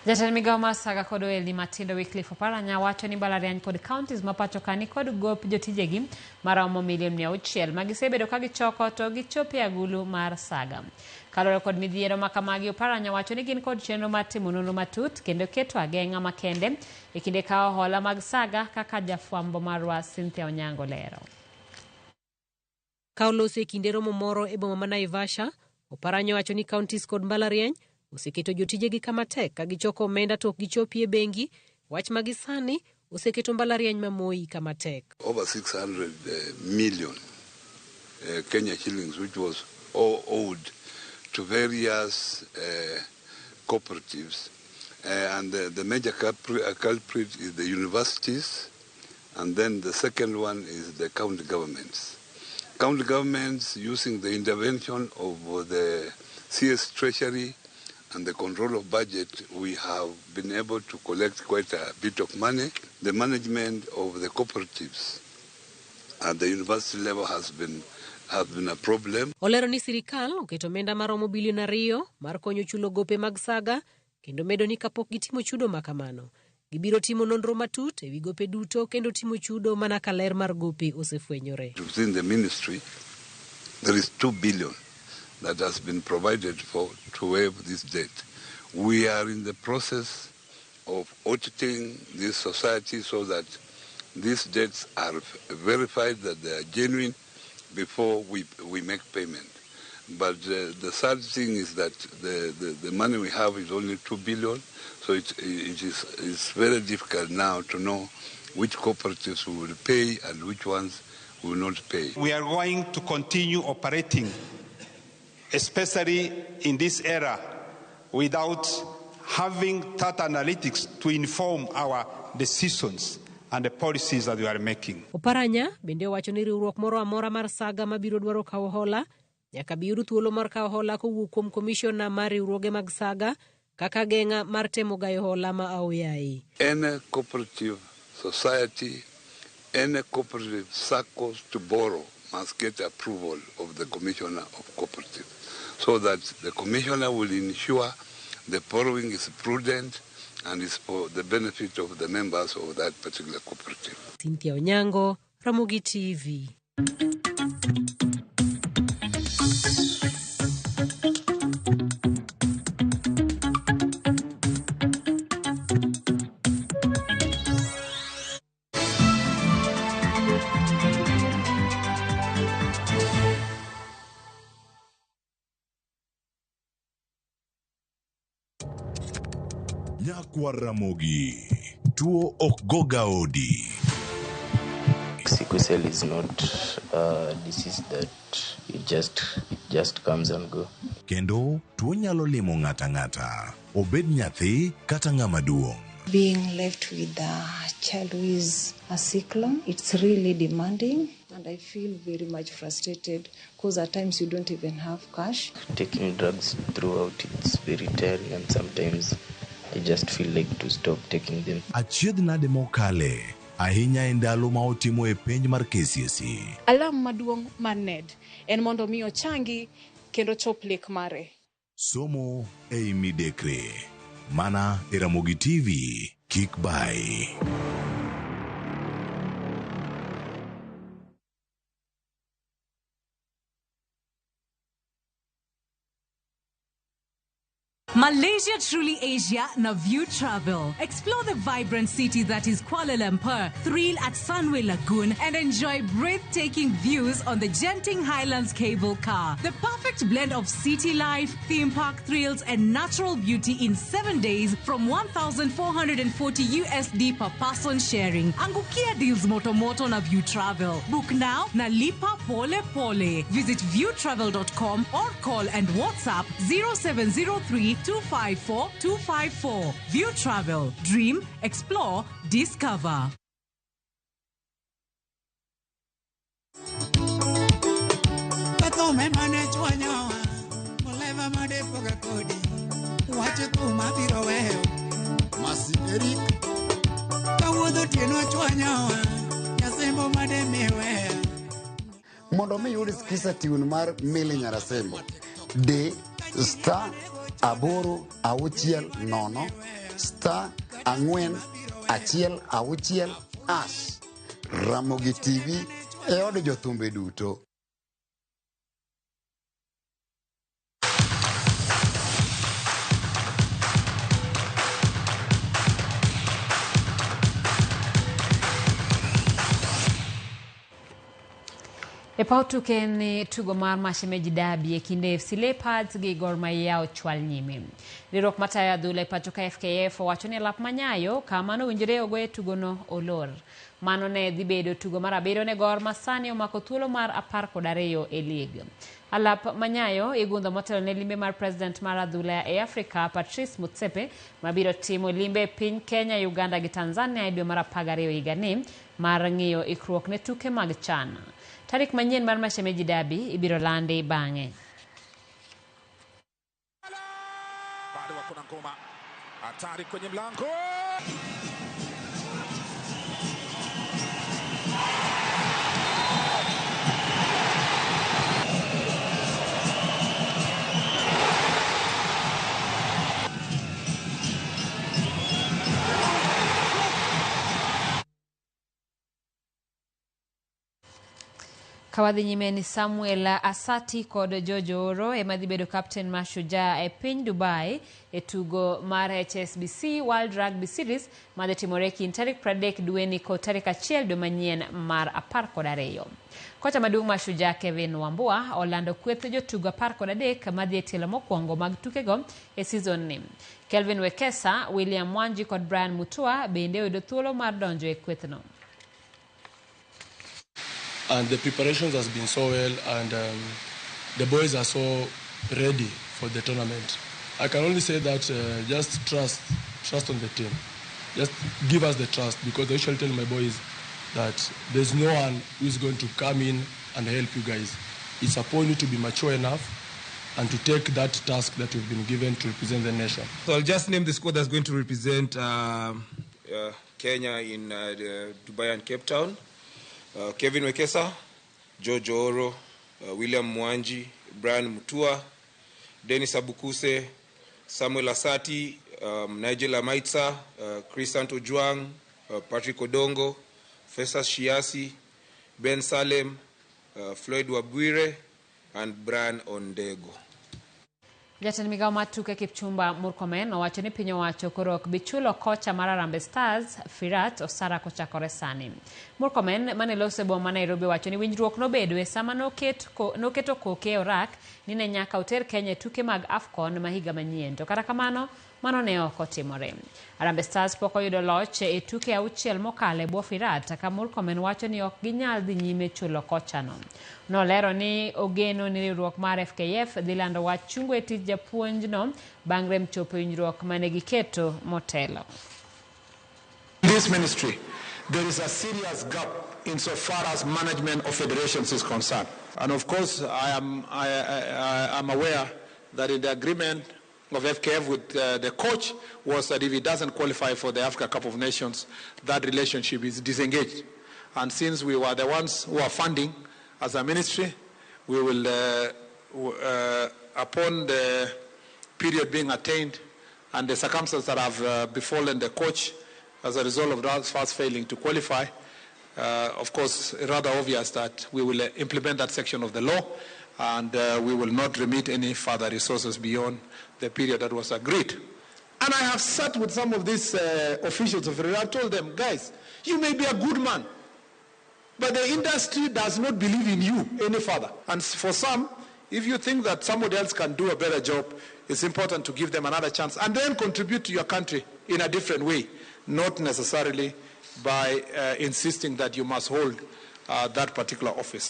Jatend migao mar saga kod ohelni matindo Wycliffe Oparanya wacho ni mbalariany kod counties ma pacho ka ni kod gop jotijegi maromo milion 600 ma gisebedo ka gichoko to gichopo e agulu mar saga. Kaluwore kod midhiero ma kamagi, Oparanya wacho ni gin kod chenro mar timo nonro matut kendo keto ageng'a makende e kinde kawo hola mag saga kaka jafwambo marwa Cynthia Onyango lero. Ka oloso e kinde romo moro e boma ma Naivasha, Oparanya wacho ni counties kod mbalariany oseketo jotijegi kama tek ka gichoko omenda to ok gichopi e bengi, wach ma gisani oseketo mbalariany ma Moi kama tek. Over 600 million Kenya shillings, which was all owed to various cooperatives. And the major culprit is the universities, and then the second one is the county governments. County governments, using the intervention of the CS Treasury and the control of budget, we have been able to collect quite a bit of money. The management of the cooperatives at the university level has been a problem. Olero ni sirikal oketo omenda maromo bilion 2 mar konyo chulo gope mag saga kendo medo ni kapok gitimo chudo makamano, gibiro timo nonro matut ewi gope duto kendo timo chudo mana ka ler mar gope osefwenyore. Within the ministry, there is 2 billion that has been provided for to waive this debt. We are in the process of auditing this society so that these debts are verified that they are genuine before we make payment. But the sad thing is that the money we have is only 2 billion, so it's very difficult now to know which cooperatives we will pay and which ones we will not pay. We are going to continue operating, especially in this era, without having data analytics to inform our decisions and the policies that we are making. Oparanya bende owacho ni riwruok moro amora mar saga mabiro dwaro kawo hola nyaka bi yud thuolo mar kawo hola kowuok kuom komishona mar riwruoge mag saga kaka geng'a mar temo gayo hola ma aoyayi. Any cooperative society, any cooperative SACCOs to borrow must get approval of the commissioner of cooperative, so that the commissioner will ensure the borrowing is prudent and is for the benefit of the members of that particular cooperative. Cynthia Onyango, Ramogi TV. Nyakwar Ramogi, tuo ok goga odi. Sickle cell is not a disease that it just comes and go. Kendo tuo nyalo limo ng'ata ng'ata, obed nyathi kata ng'ama duong'. Being left with a child who is a sickler, it's really demanding, and I feel very much frustrated because at times you don't even have cash. Taking drugs throughout, it's very tiring, and sometimes I just feel like to stop taking them. Achiedh nade mokale, ahinya e ndalo ma otimo e penj mar KCSE. Alam maduong' mar Ned en mondo mi ochangi kendo chop lek mare. Somo ei Midekre. Mana e Ramogi TV. Kik bai. Malaysia Truly Asia na View Travel. Explore the vibrant city that is Kuala Lumpur, thrill at Sunway Lagoon, and enjoy breathtaking views on the Genting Highlands cable car. The perfect blend of city life, theme park thrills, and natural beauty in 7 days from 1,440 USD per person sharing. Angukia deals moto moto na View Travel. Book now na lipa pole pole. Visit viewtravel.com or call and WhatsApp 0703 254 254. View Travel. Dream, explore, discover. Kathome mane chwanyowa Muleva made poga kodi Wach thum abiro weyo Masi Eric. Kawuodho otieno chwanyowa Nyasembo made miweya. Mondo mi iyud Skiza tune mar Milly Nyarasembo, di *860 *416#. Ramogi TV e od jothumbe duto. E paw tuke ni tugo mar Mashemeji Derby e kind AFC Leopards gi Gor Mahia ochwal nyime. Riwruok matayo adhula e pacho ka FKF owacho ni alap manyayo kama nowinjore ogoye tugono olor. Mano ne dhi bedo tugo mar abiriyo ne Gor ma sani omako thuolo mar 12 e lig. Alap manyayo igundho motelo ne limbe mar president mar adhula e Afrika Patrice Motsepe mabiro timo limbe e piny Kenya, Uganda gi Tanzania e dwe mar 12 higani mar ng'iyo ikruok ne tuke mag CHAN. Tarik manyien mar Mashemeji Derby ibiro landi bang'e. Bado wako na ngoma hatari kwenye mlango. Kawadhi nyime ni Samuel Asati kod George Oro ema dhi bedo kapten mar Shujaa e piny Dubai e tugo mar HSBC World Rugby Series madhi timore kind tarik 30 dweni kod tarik 1 dwe manyien mar 12. Kocha maduong' mar Shujaa Kevin Wambua olando kweth jotugo 13 madhi e tielo mokwongo mag tukego e season ni. Kelvin Wekesa, William Mwanji kod Brian Mutua bende oyudo thuolo mar donjo e kwethno. And the preparations has been so well, and the boys are so ready for the tournament. I can only say that just trust on the team. Just give us the trust, because I usually tell my boys that there's no one who is going to come in and help you guys. It's upon you to be mature enough and to take that task that you've been given to represent the nation. So I'll just name the squad that's going to represent Kenya in the Dubai and Cape Town. Kevin Wekesa, George Oro, William Mwanji, Brian Mutua, Dennis Abukuse, Samuel Asati, Nigel Amaitsa, Chris Ojwang, Patrick Odongo, Festus Shiasi, Ben Salem, Floyd Wabwire, and Brian Ondego. Jatend migao mar tuke Kipchumba Murkomen owacho ni piny owacho koro ok bi chulo kocha mar Harambee Stars Firat Osara kochakore sani. Murkomen mane loso e boma ma Nairobi owacho ni winjruok nobedo e sama noketo koke e orak ni ne nyaka oter Kenya e tuke mag AFCON ma higa manyien. To kata kamano mano ne ok otimore. Harambee Stars pok oyudo loch e tuke 6 mokalo e bwo Firat ka Murkomen wacho ni ok ginyal dhi nyime chulo kochano. Nolero ni ogeno ni riwruok mar FKF dhi lando wach chungo e tich japuonjno bang' rem chopo e winjruok mane giketo motelo. In this ministry, there is a serious gap insofar as management of federations is concerned. And of course, I am aware that in the agreement of FKF with the coach was that if he doesn't qualify for the Africa Cup of Nations, that relationship is disengaged. And since we were the ones who are funding as a ministry, we will, upon the period being attained and the circumstances that have befallen the coach as a result of that first failing to qualify, of course, rather obvious that we will implement that section of the law, and we will not remit any further resources beyond the period that was agreed. And I have sat with some of these officials of I told them, guys, you may be a good man, but the industry does not believe in you any further. And for some, if you think that somebody else can do a better job, it's important to give them another chance and then contribute to your country in a different way, not necessarily by insisting that you must hold that particular office.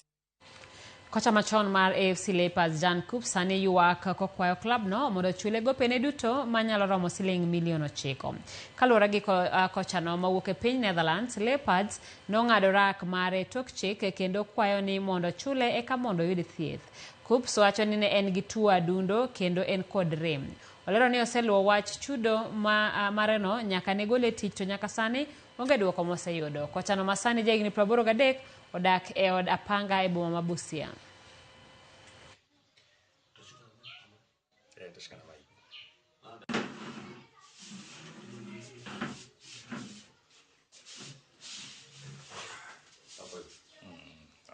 Kocha machon mar AFC Leopards Jan Koop sani ywak kokwayo klab no mondo ochule gopene duto manyalo romo siling milion 9. Kaluwore gi kochano mawuok e piny Netherlands, Leopards nong'ado rak mare tok chik kendo kwayo ni mondo ochule eka mondo oyud thieth. Koop wacho ni ne en gi tuo adundo kendo en kod rem. Olero ni oseluwo wach chudo mareno nyaka ne gole tich to nyaka sani onge duoko moseyudo. Kochano masani jahigni 83 odak e od apanga e boma ma Busia.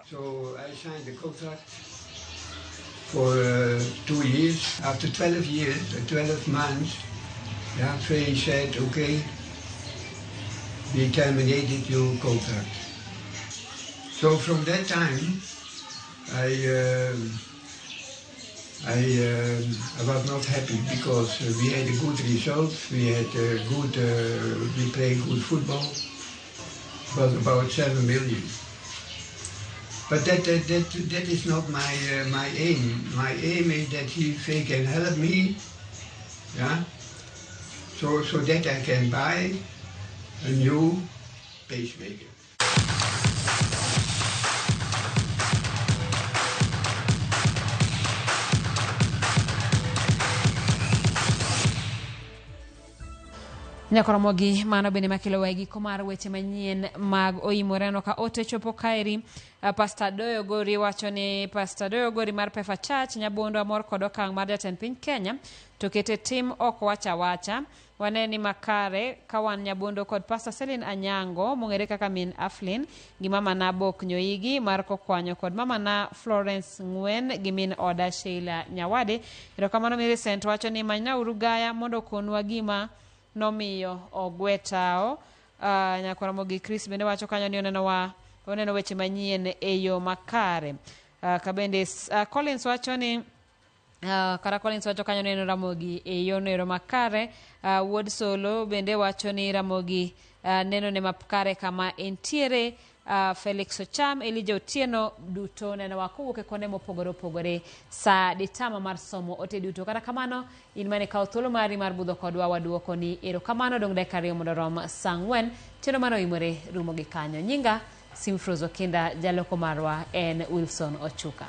So I signed the contract for 2 years. After 12 years, 12 months, yeah, Frey said, okay, we terminated your contract. So from that time, I was not happy because we had a good result, we had a good, we played good football. It was about 7 million. But that is not my my aim. My aim is that he can help me, yeah, so that I can buy a new pacemaker. Nyakoromogi mano bende makelo wa e giko mar weche manyien mag Oimore no ka ote chopo kaeri. Pastor Doyo Gori wacho ni Pastor Doyo Gori mar Pefa Church Nyabondo amor kod okang' mar jatend piny Kenya to kete tim ok wacha wacha wane ni makare ka wan Nyabondo kod Pastor Celine Anyango mong'ere kaka min Aflin gi mama na Bok Nyoigi mar Kokwanyo kod mama na Florence Ng'wen gi min oda Sheila Nyawade. Erokamano Millicent wacho ni manyna uru gaya mondo okonwa gima nomiyo ogwe tao. Nyakoromogi Chris bende wacho kanyo ni oneno weche manyien e yo makare. Kabende Collins wacho ni kara Collins wacho kanyo ni Ramogi e yo nero makare. Wuod Solo bende wacho ni Ramogi neno ne makare kama entiere. Felix Ocham, Elijah Otieno duto neno wa kowuok e konde mopogore opogore sa ditama mar somo ote duto. Kata kamano in mane kawo thuolo mari mar budho kodwa waduoko ni erokamano. Dong' dakika 2 mondo rom saa 4 chenro mano oimore rumo gi kanyo. Nyinga Simfrozo Kinda, jaloko marwa en Wilson Ochuka.